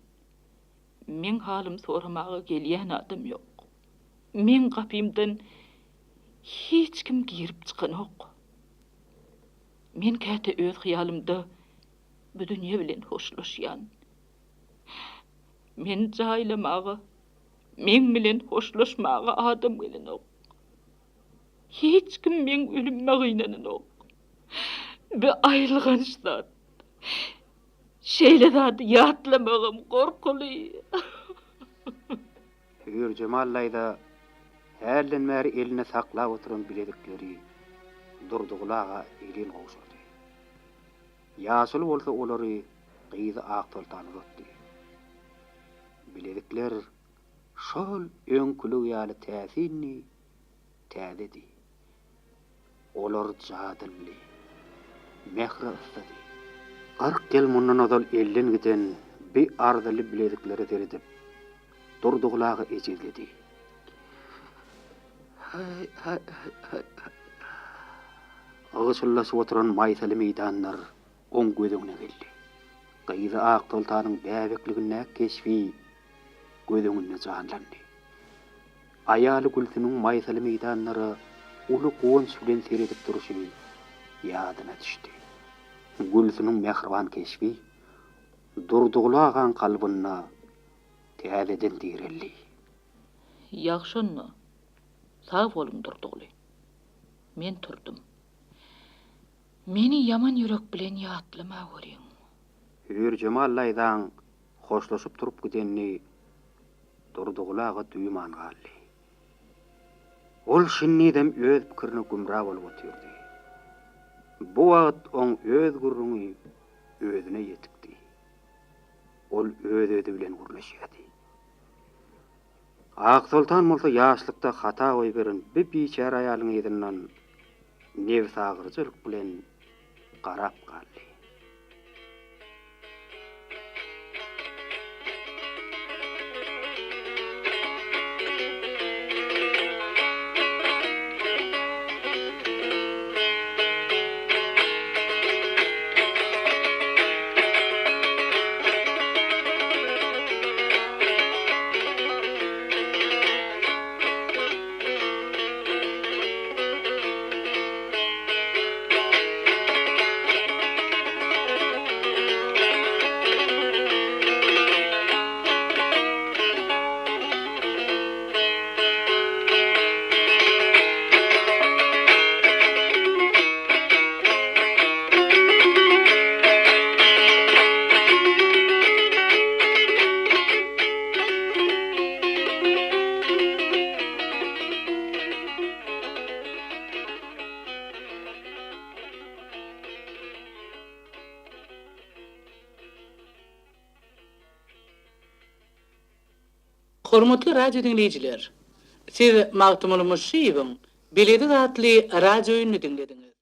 meň halym soramaga gelýän adam ýok. Meň gapymdan hiç kim girip çykanok. Men käte öz hyýalymda bu dünýe bilen hoşlaşýan. Meni jaýlamaga. Meň bilen hoşlaşmaga adam gelenok. Hiç kim meň ölümime gynananok. Bi aýylganç zat. Şeýle zady ýatlamagam gorkuly. Hüýrjemal daýza hälden bäri elinde saklap oturan bilezikleri Durdyguly aga elin gowşurdy. Ýaşuly bolsa olary gyzy Aksoltana uzatdy. Bilezikler şol öňküligi ýaly täsindi, täzedi. Olar jadyly, mähre yslydy. 40 ýyl mundan ozal elden giden bi arzyly bileziklere seredip, Durdyguly aga ejizledi. Haý-haý-haý-haý-haý. Ygşyllaşyp oturan maýsaly meýdanlar oň göz öňüne geldi. Gyzy Aksoltanyň bäbekligindäki keşbi göz öňünde janlandy. Aýaly Gülsümiň maýsaly meýdanlara uly guwanç bilen seredip durşy ýadyna düşdi. Gülsümiň mähriban keşbi Durdyguly agaň kalbynda täzeden direldi. Ýagşy onda. Sag boluň Durdyguly. Men turdum. Meni ýaman ýürek bilen ýatlamaweriň. Hüýrjemal daýzaň hoşlaşyp turup gidenini Durdyguly aga duýman galdy. Ol şindizem öz pikirine gümra bolup otyrdy. Bu wagt oň öz gürrüňi özüne ýetikdi. Ol öz-özi bilen gürleşýärdi. Aksoltan bolsa ýaşlykda hata goýberen bi biçäre aýalyň yzyndan nebsagyryjylyk bilen garap galdy. Hormatly radio diňleýjiler! Siz Magtymguly Muşşyýewiň Bilezik atly radio oýnuny diňlediňiz.